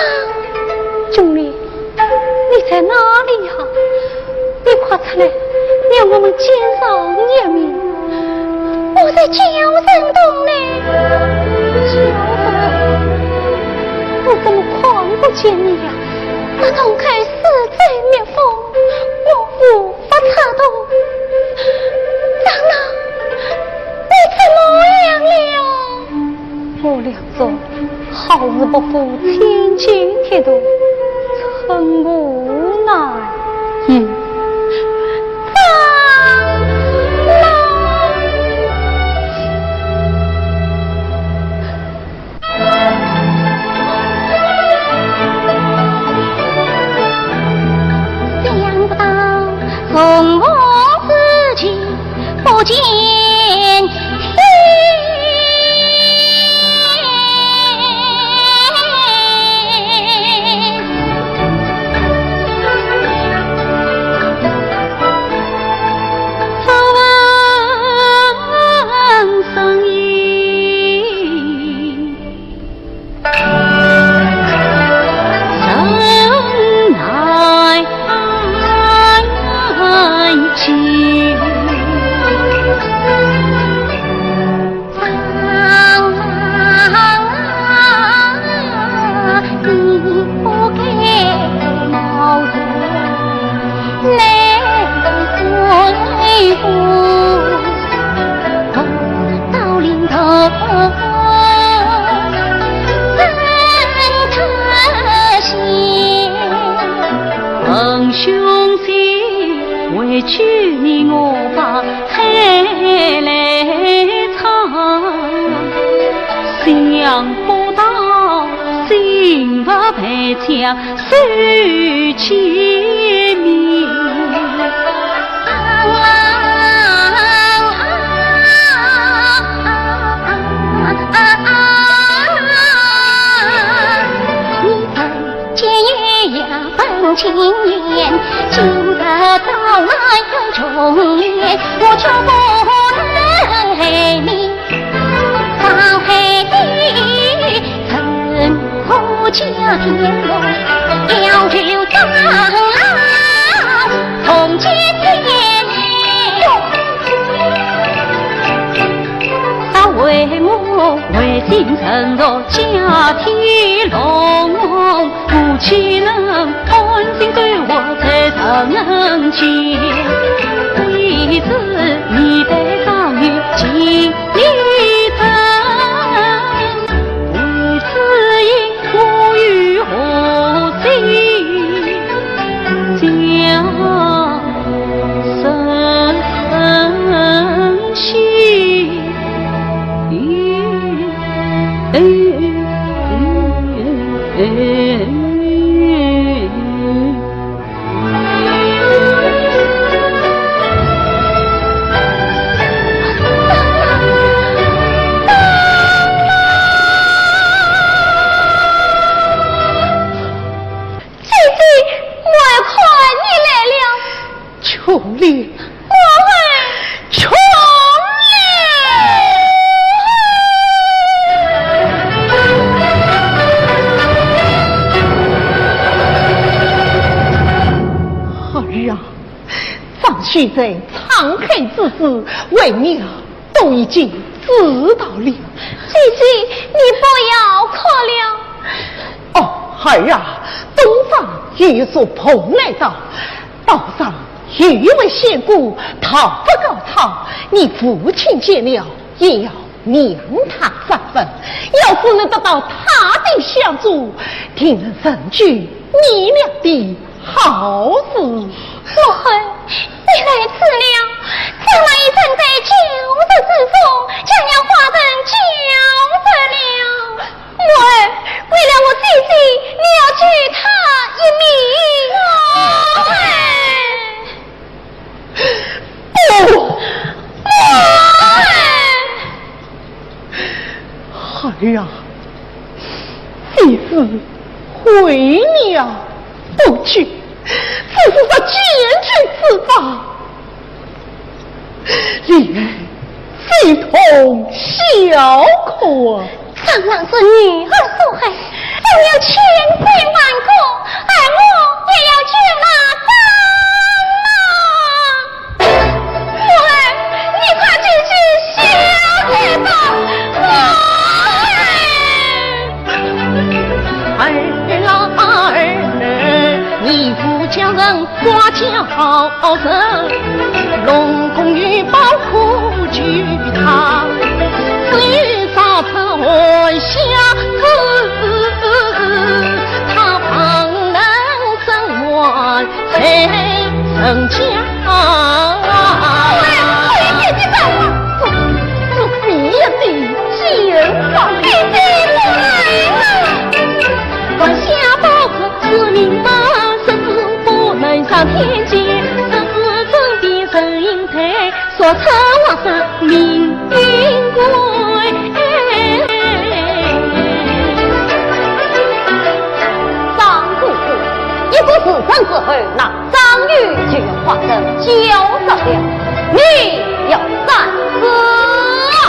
兄弟，你在哪里呀？你快出来，让我们见上一面。我在蛟蛰洞内。蛟蛰，我怎么看不见你呀？那洞口四周密封，我无 不差的。张郎，你怎么样了？我梁祝好事不报，千金铁肚，寸步难移。张郎。 想不到重逢之际不见天。姐姐，我儿看你来了。秋莲。我儿。秋莲。儿啊，张兄在沧海之时为娘 都已经知道了。姐姐，你不要哭了。哦，儿啊，东方有一座蓬莱岛，岛上有一位仙姑，桃花高草，你父亲见了也要念她三分，要是能得到她的相助，定能成就你娘的 好事。母后，你来迟了，张郎已身在酒色之中，将要化成酒色了。母后，为了我姐姐，你要救她一命。母后。不！母后！ 孩儿啊，姐是为娘不救，只是说救人之法，令人非同小可啊。张郎是女儿所害， 当有千辛万苦，而我也要救那张郎。母后，你快救救小姐吧，母后。儿啊儿儿，你父将人 挂甲好人，龙宫玉宝可救他，只有杀出还乡之日，他方能生还在人间。喂，姐姐，等我。 张公子，一个时辰之后，那 张宇就要化身焦燥了，你要三思啊！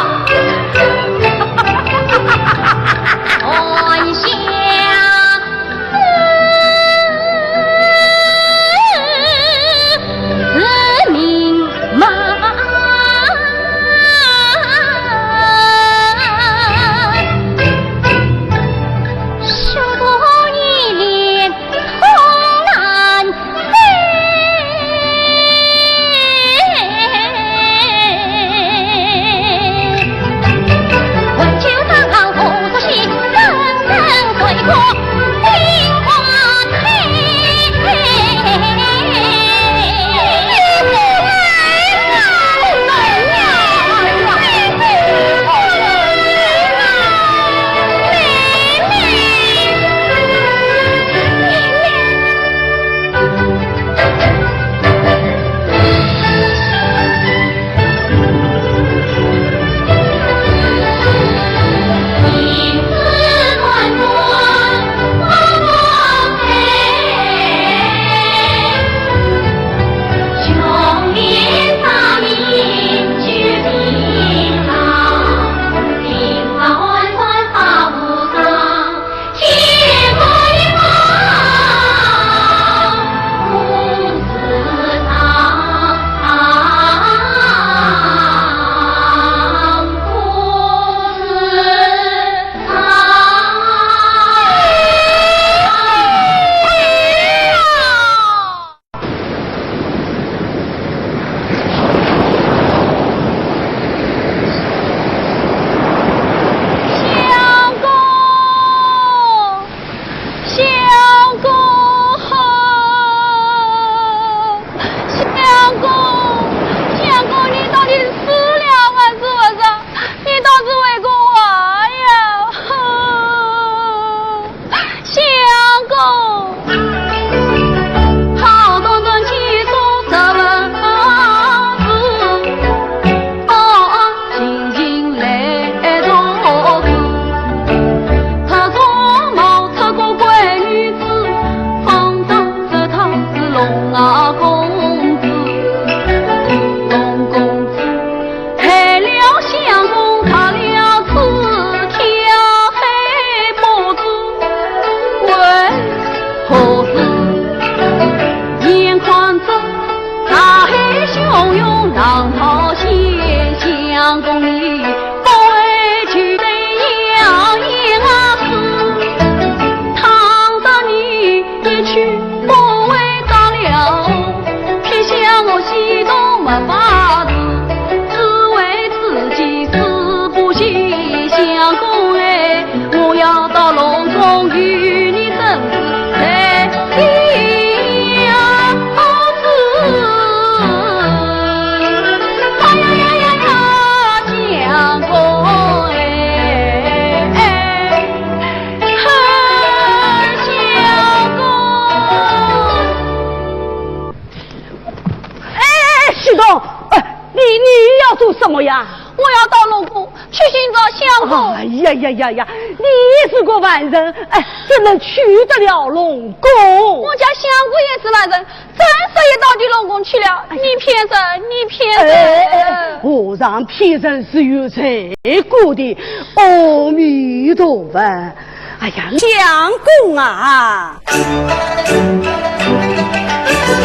什么呀？我要到龙宫去寻找相公。哎呀呀呀呀，你是个凡人，哎，怎能去得了龙宫？我家相公也是凡人，怎说也到地龙宫去了？哎呀，你骗人，你骗人！哎，哎，哎，和尚骗人是有罪过的。阿弥陀佛。 哎呀，相公啊！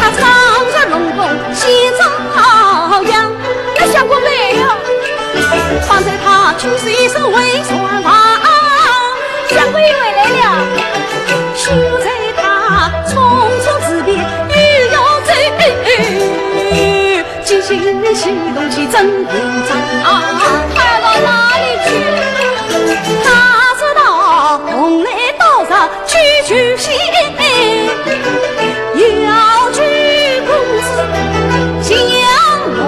他上了龙宫去照样，那相公没有？方才他去时一声回转房，相公又回来了。现在他匆匆之间又要走， 急急忙忙去征婚哉。啊，他要到哪里去？他知道蓬莱道上去求仙，要求公子相公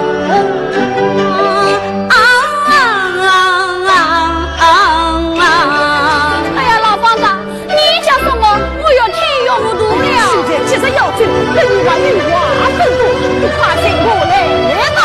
啊。哎呀，老方丈， 你讲什么？我要听糊涂了。现在急着要走，等于把你话说多，你快随我来吧。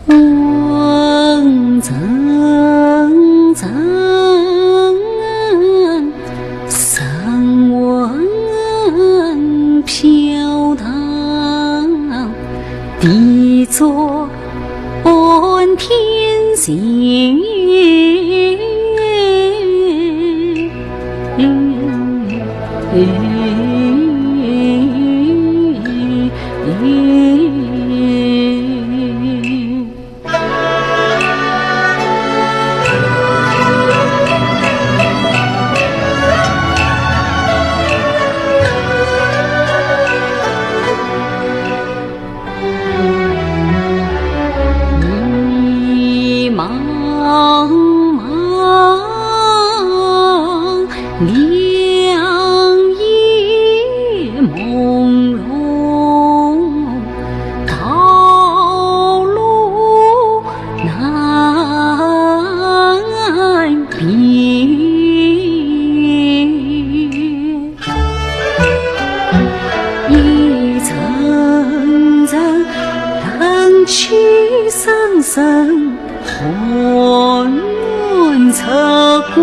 昏沉沉，神魂飘荡，地作 半天星。迷茫茫，两眼朦胧，道路难辨。 一阵阵冷气森森，寒彻骨。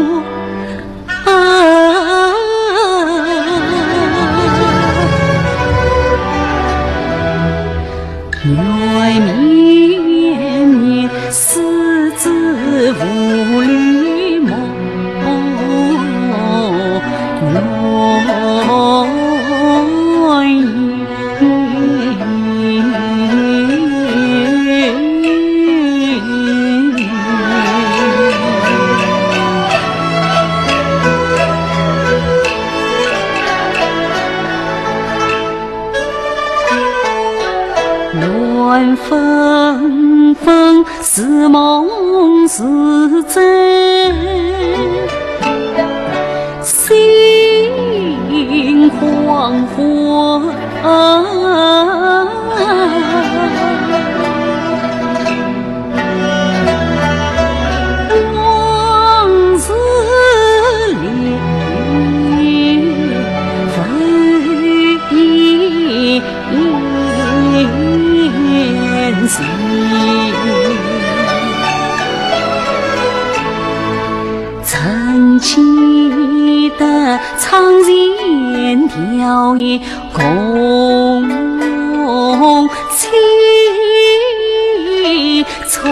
乱纷纷，似梦似真，心恍惚。 曾记得窗前调夜空清楚，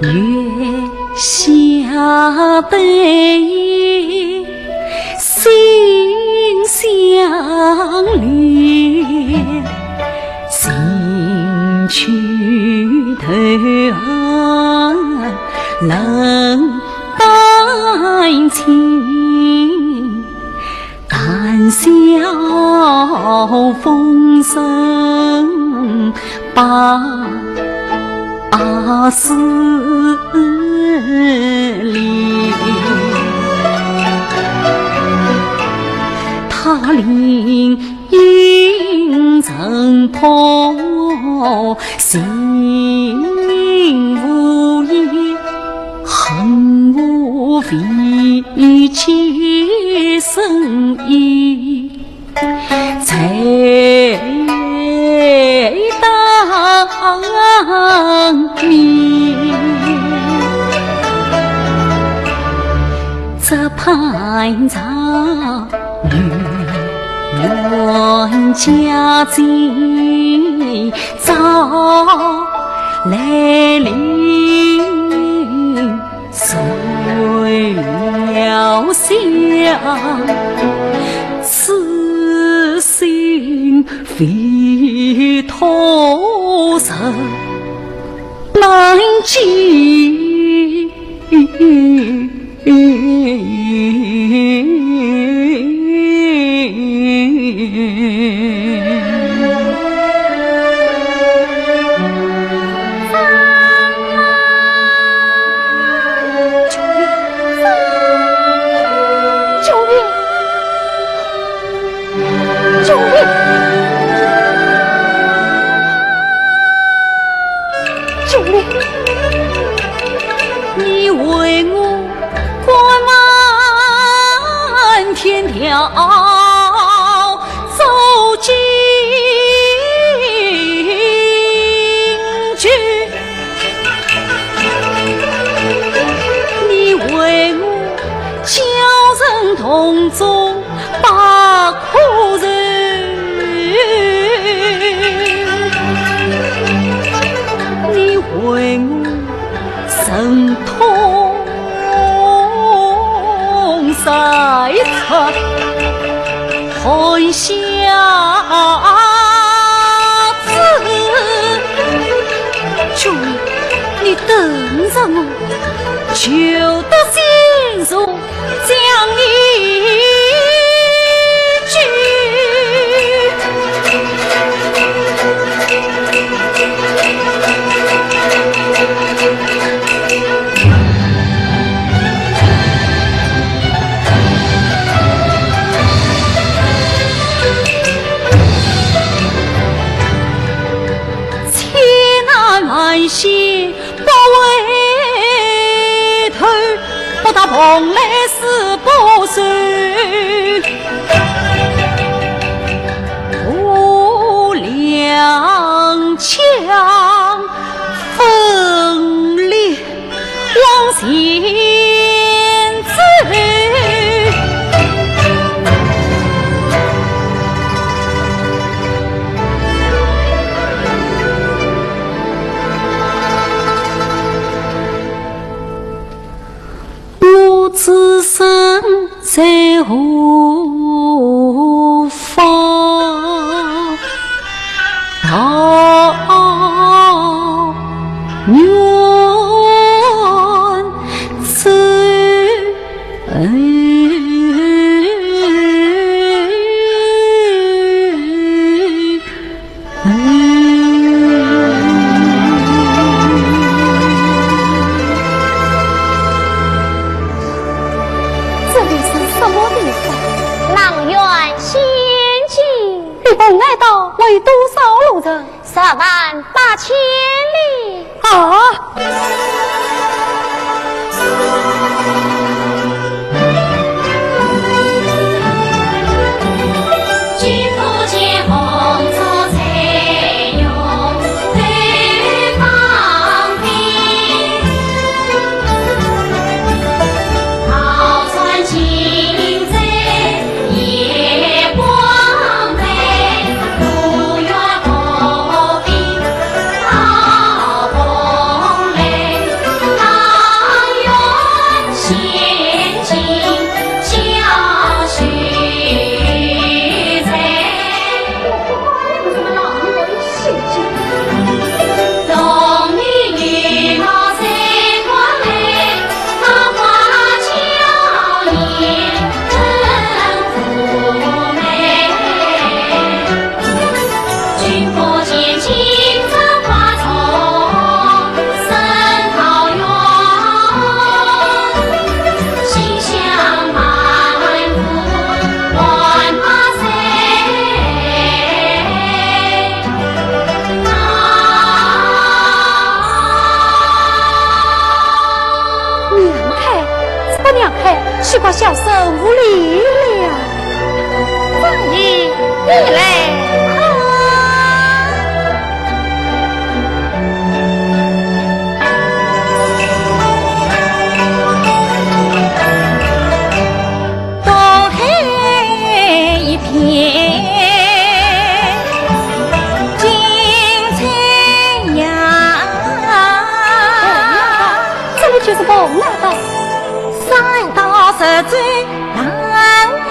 月下对影心相连，心曲头岸冷 丹青，谈笑风生百十里。他领 影成破，心无意，恨无非，寄深衣在当面。这盘茶 愿家境早来临，谁料想痴心非托人难及。 救命！救命！救命！你为我敢漫天条走进去，你为我 叫声痛中把苦受，你为我忍痛再出寒夏之。救命！你等着我，救得心如 将一句。千难万险 不回头，不到蓬莱寺不蓬莱道还有多少路程？十万八千里。啊！娘害，不，娘害，岂怪小生无礼了。张仪，你来啊！东海一片 金翠阳。哦，这里就是蓬莱道。山道十州浪漫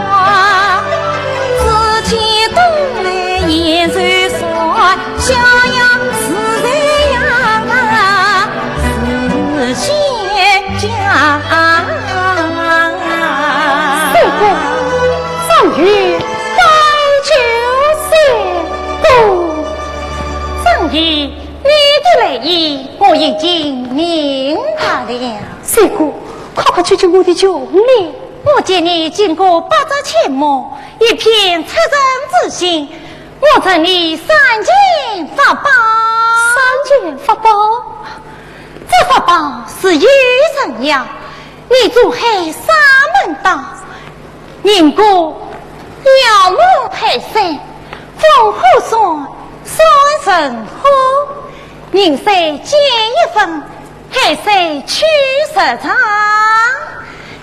花，紫气东来烟水散，逍遥自在阳台自仙家。 相公，张仪拜见相公。张仪，你的来意我已经明白了。相公，快快解救我的穷命。我见你经过百折千磨，一片赤诚之心，我赠你三件法宝。三件法宝？这法宝是有神药， 你渡海沙门岛，人过妖魔退散，风火山，山神火，人水见一分，海水去十丈，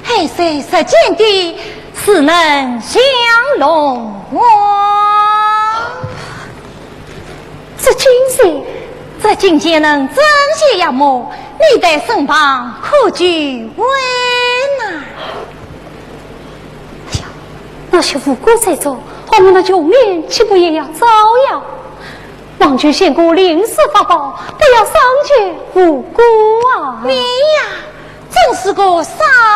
海水十间地，势能降龙王。 这金钱，这金钱能镇邪妖魔，你在身旁可救危难。哎呀，那些无辜者中，我们的穷命岂不也要遭殃？望求相公临时发报，不要伤及无辜啊！你呀，真是个傻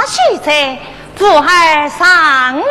秀才，扶尔上来。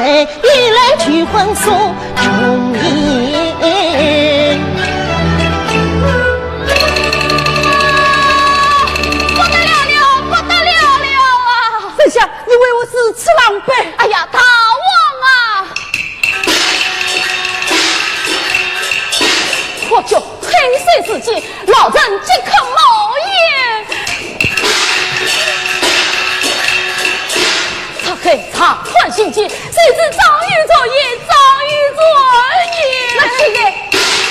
不得了了，不得了了啊！这下你为我如此狼狈。哎呀，大王啊！我叫趁势之机，老臣即刻冒烟。拆开长款信笺，谁知张玉作揖，张玉作揖。那现在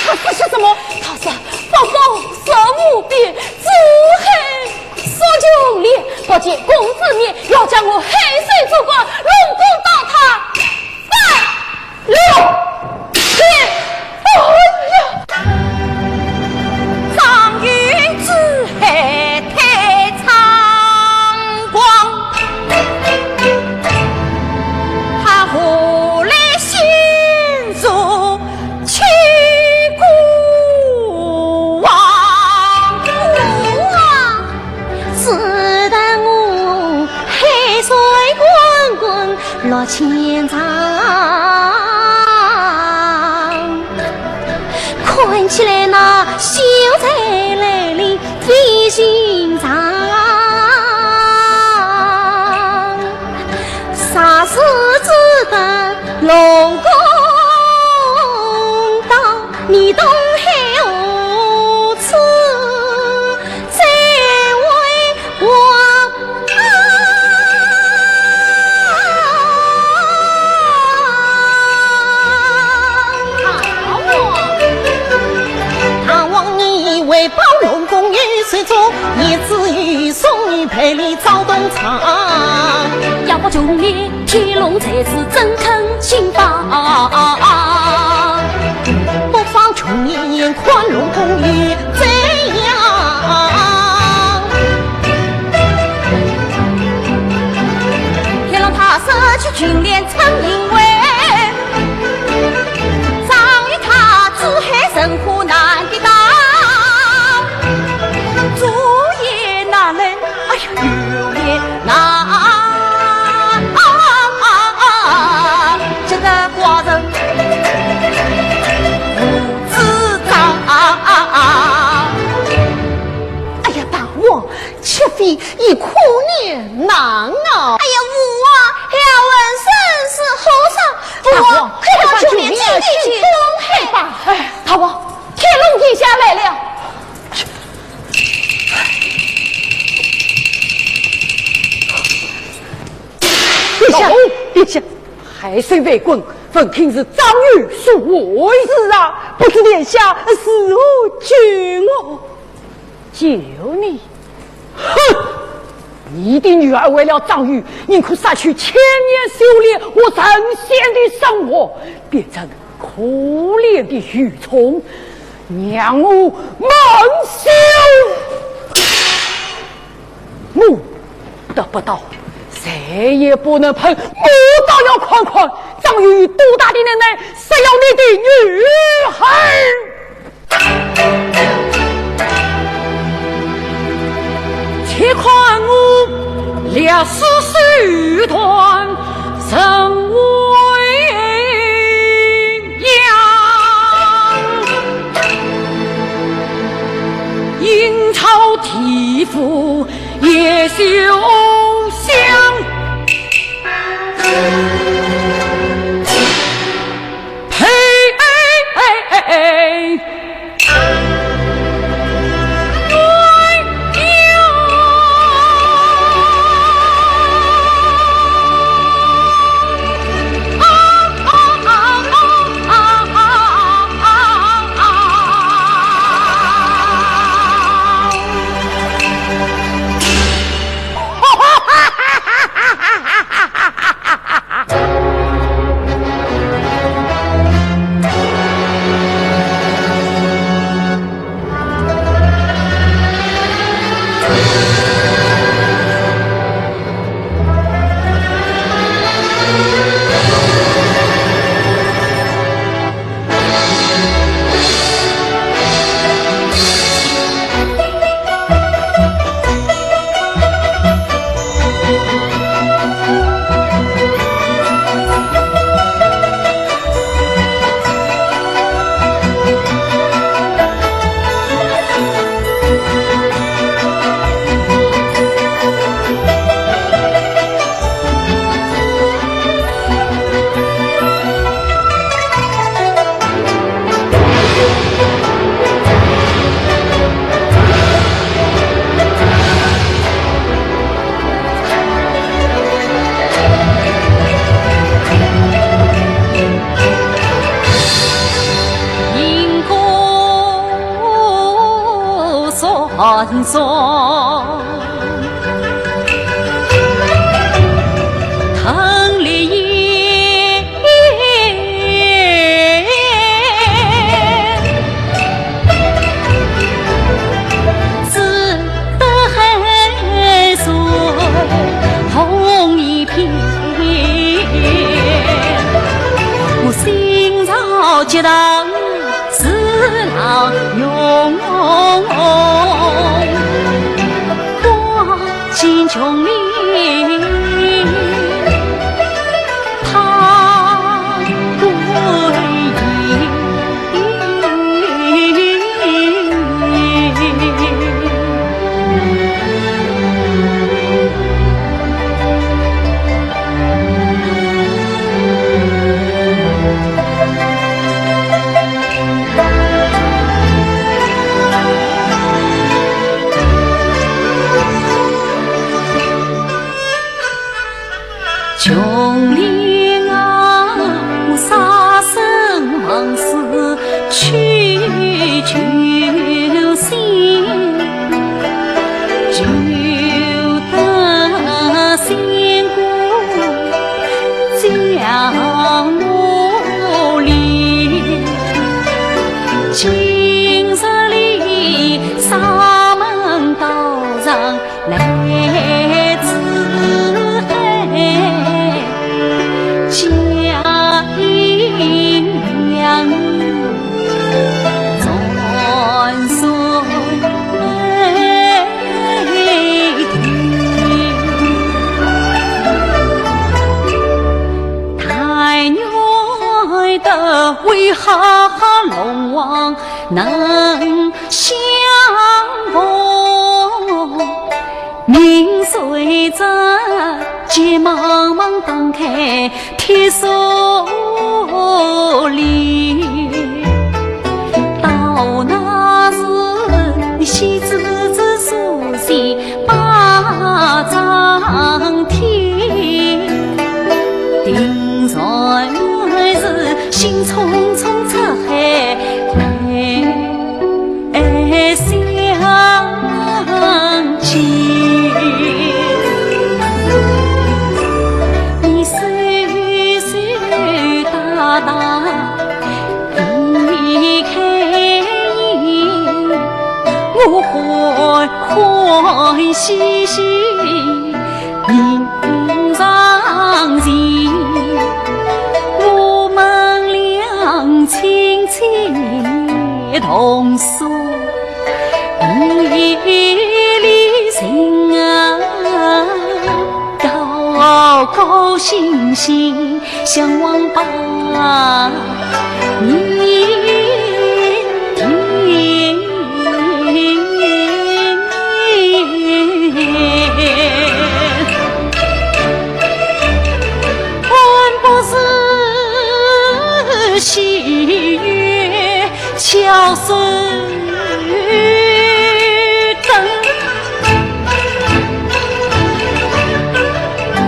他说些什么？他说：“宝宝受无边，子恨 所求哩，不见公子面，要将我害死做官，论功到他，三六七。”哎呀！张玉之后太猖狂，他何来心如 欺孤王。父王，自当我海水滚滚落千丈，看起来那秀才来临非寻常。 啥事值得龙宫到，你东海何处再为王？大王，你为保龙宫有事做，你只有送你陪你 赵东昌。要不穷年天龙才子怎肯轻放？不妨穷年看龙宫有怎样？天龙他失去群联成因为，张玉他只害神虎难抵挡。主也难忍，哎呀！ 有也难，这个寡人无知障。哎呀，大王，岂非有苦难啊？哎呀，父王，要问生死何生，父王，快把九妹请去东海吧。哎，大王，天龙殿下来了。 殿下，殿下，海水翻滚，闻听是张玉所为。是啊，不知殿下如何救我？救你？哼！你的女儿为了张玉，宁可失去千年修炼和神仙的生活，变成 可怜的愚虫，让我蒙羞。我得不到，谁也不能碰。我倒要看看张玉有多大的能耐，谁要你的女儿。且看我历史手段 神威扬，阴曹地府也休想。呸！寒霜。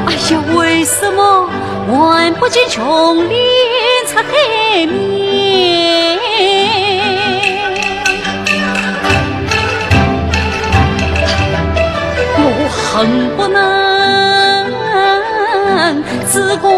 哎呀，为什么还不见琼莲出海面？我恨不能自个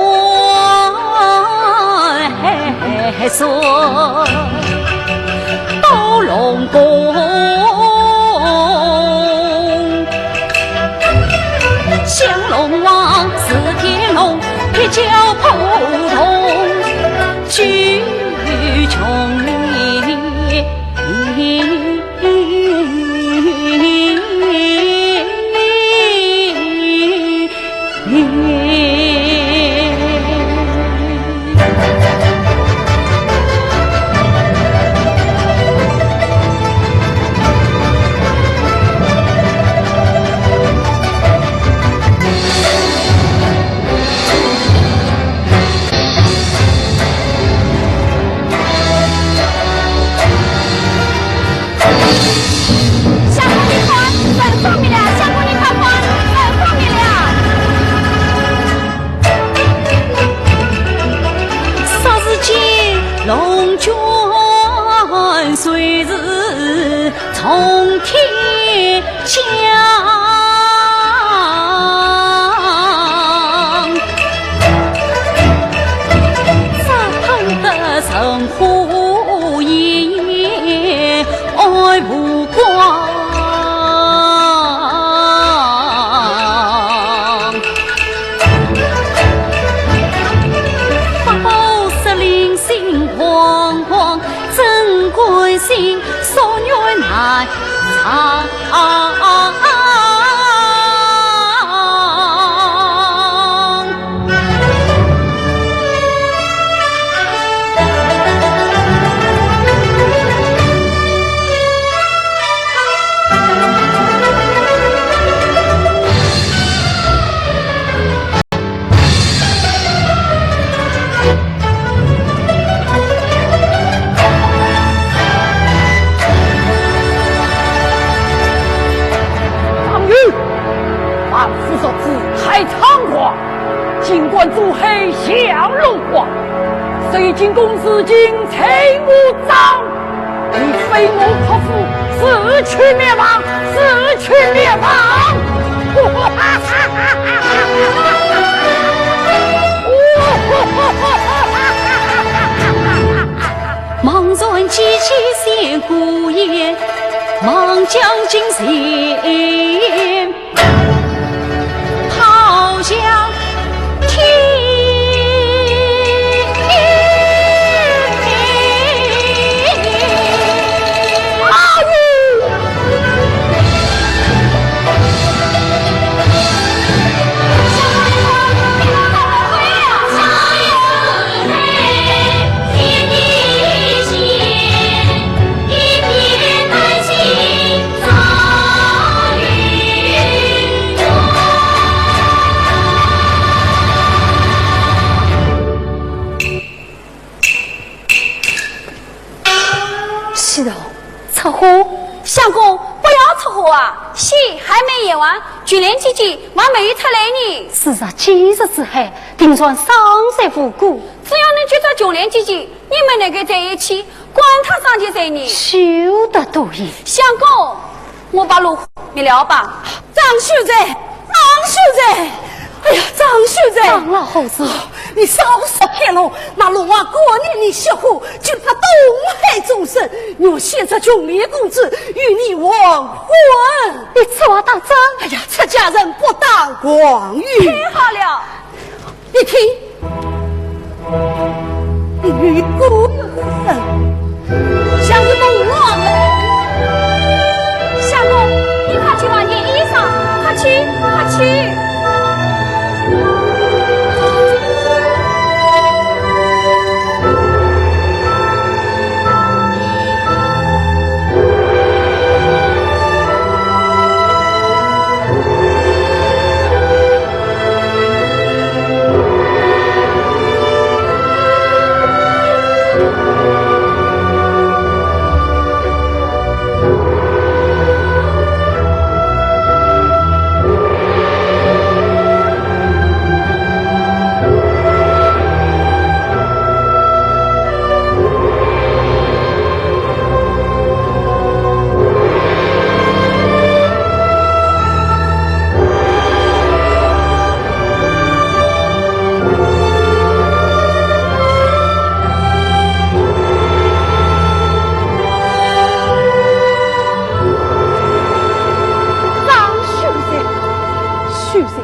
相公你看，门闩没了，相公你快看，门钩没了。霎时间，龙卷水是冲天江，只盼得人无言，爱无光。八宝石绫心惶惶，怎敢信？ 所愿难偿。张宇，万夫俗子太猖狂，尽管诸侯降龙王，谁竟敢如今拆我张 你非我不可，自取灭亡，自取灭亡！望穿几起千古言，望将军前 抛向天。西东，出货。相公，不要出货啊，戏还没演完，卷帘姐姐还没有出来呢。是啊，几日之后，定然伤心无辜。只要能救出卷帘姐姐，你们能够在一起， 管他伤及谁呢？休得多言。相公，我把落花灭了吧。张秀才，张秀才，哎呀，张秀才，张老夫子，你少说添乱，那龙王果然你失火，救他东海众生，我先杀穷烈公子，与你黄昏。你此话当真？哎呀，出家人不打诳语。太好了。 你听，你有一个人，像是梦话。相公，你快去换件衣裳，快去，快去。 张秀才，秀才，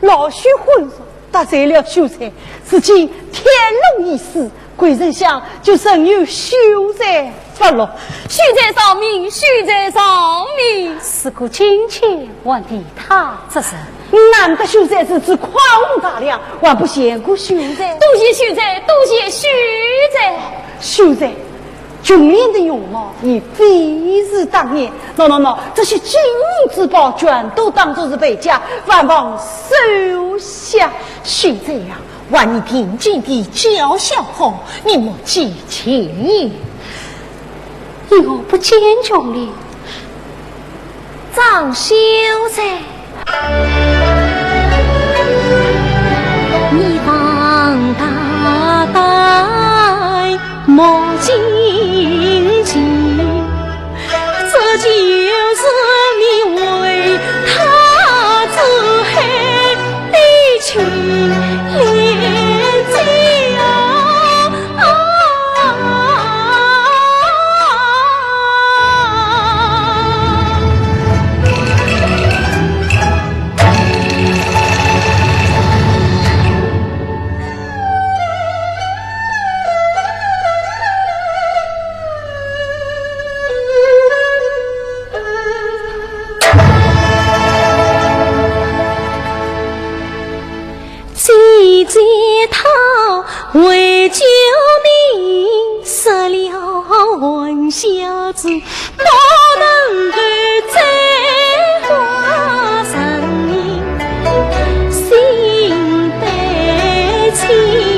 老朽昏睡，得罪了秀才，如今天龙已死， 贵人想，就任由秀才发落。秀才饶命，秀才饶命！事过境迁，还提他做甚？难得秀才如此宽宏大量，还不谢过秀才？多谢秀才，多谢秀才。秀才，穷烈的容貌已非似当年。喏，喏，喏，这些金银珠宝全都当作是陪嫁，还望收下。秀才呀， 还你定金的交销后，你莫急切。因何不见穷烈？张秀才，你放大胆，莫惊奇，这就是你小子不能够再化成心悲戚。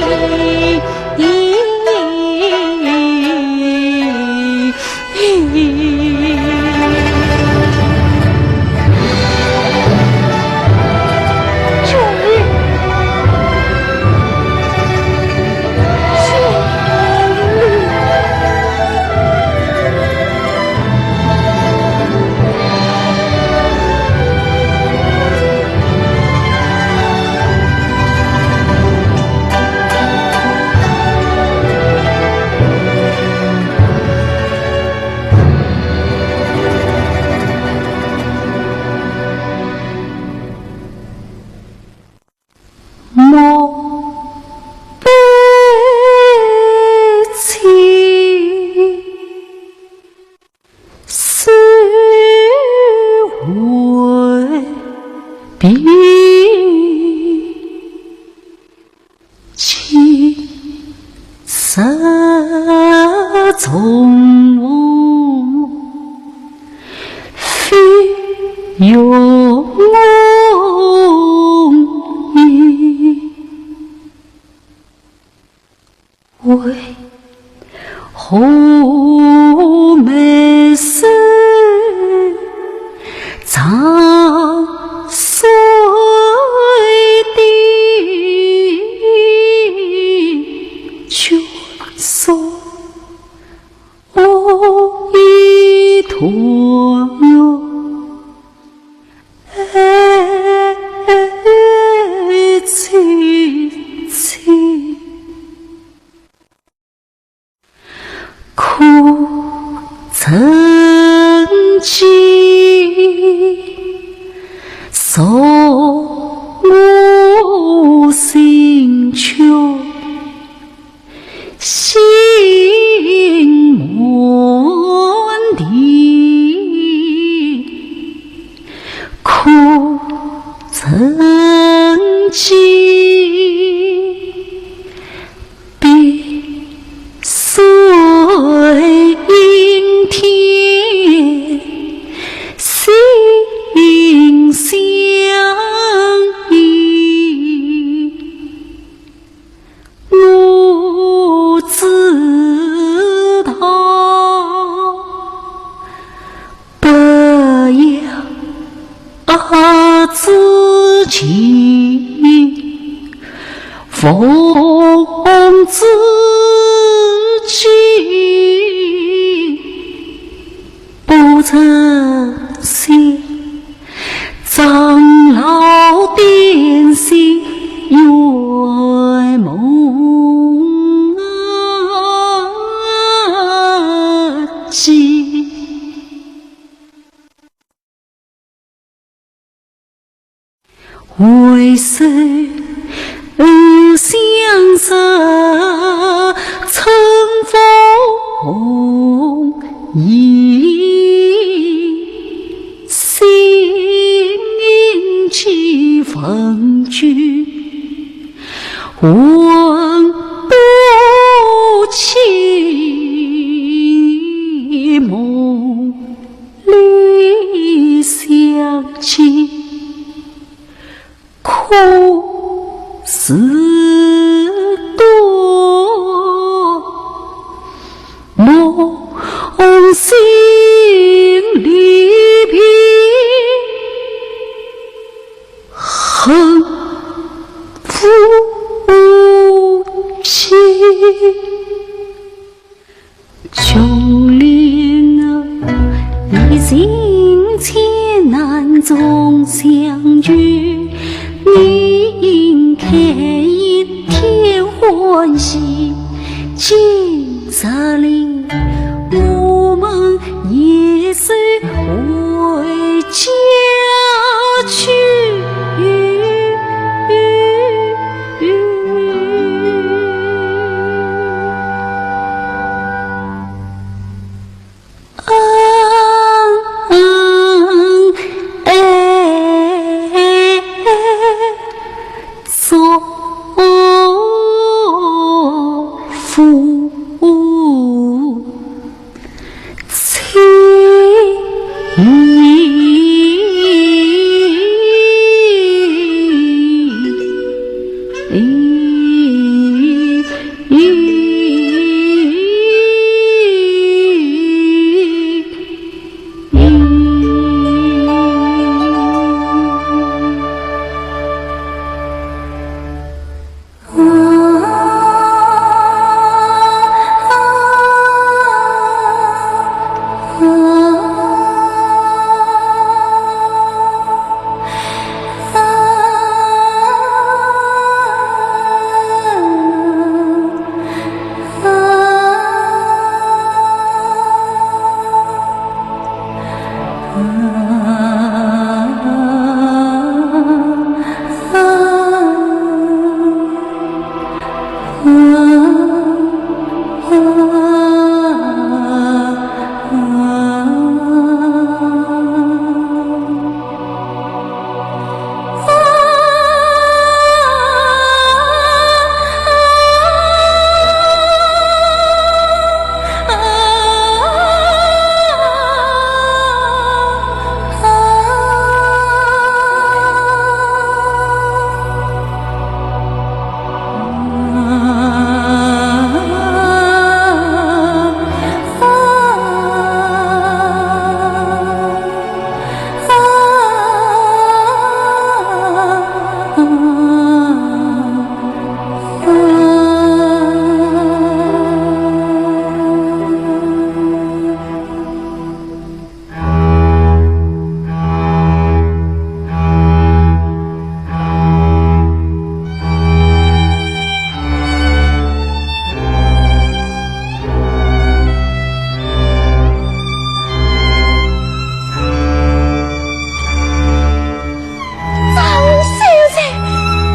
赵秀才，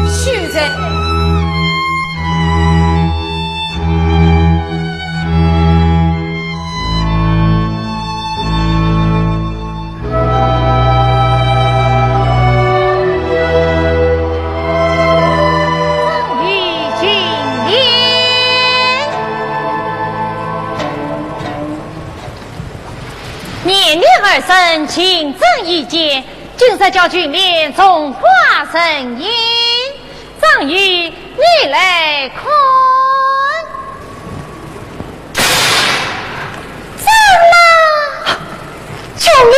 秀才。 状元金殿。年年二审，金榜一件，今日叫郡里重挂人印。状元，你来看。怎么？ 郡里，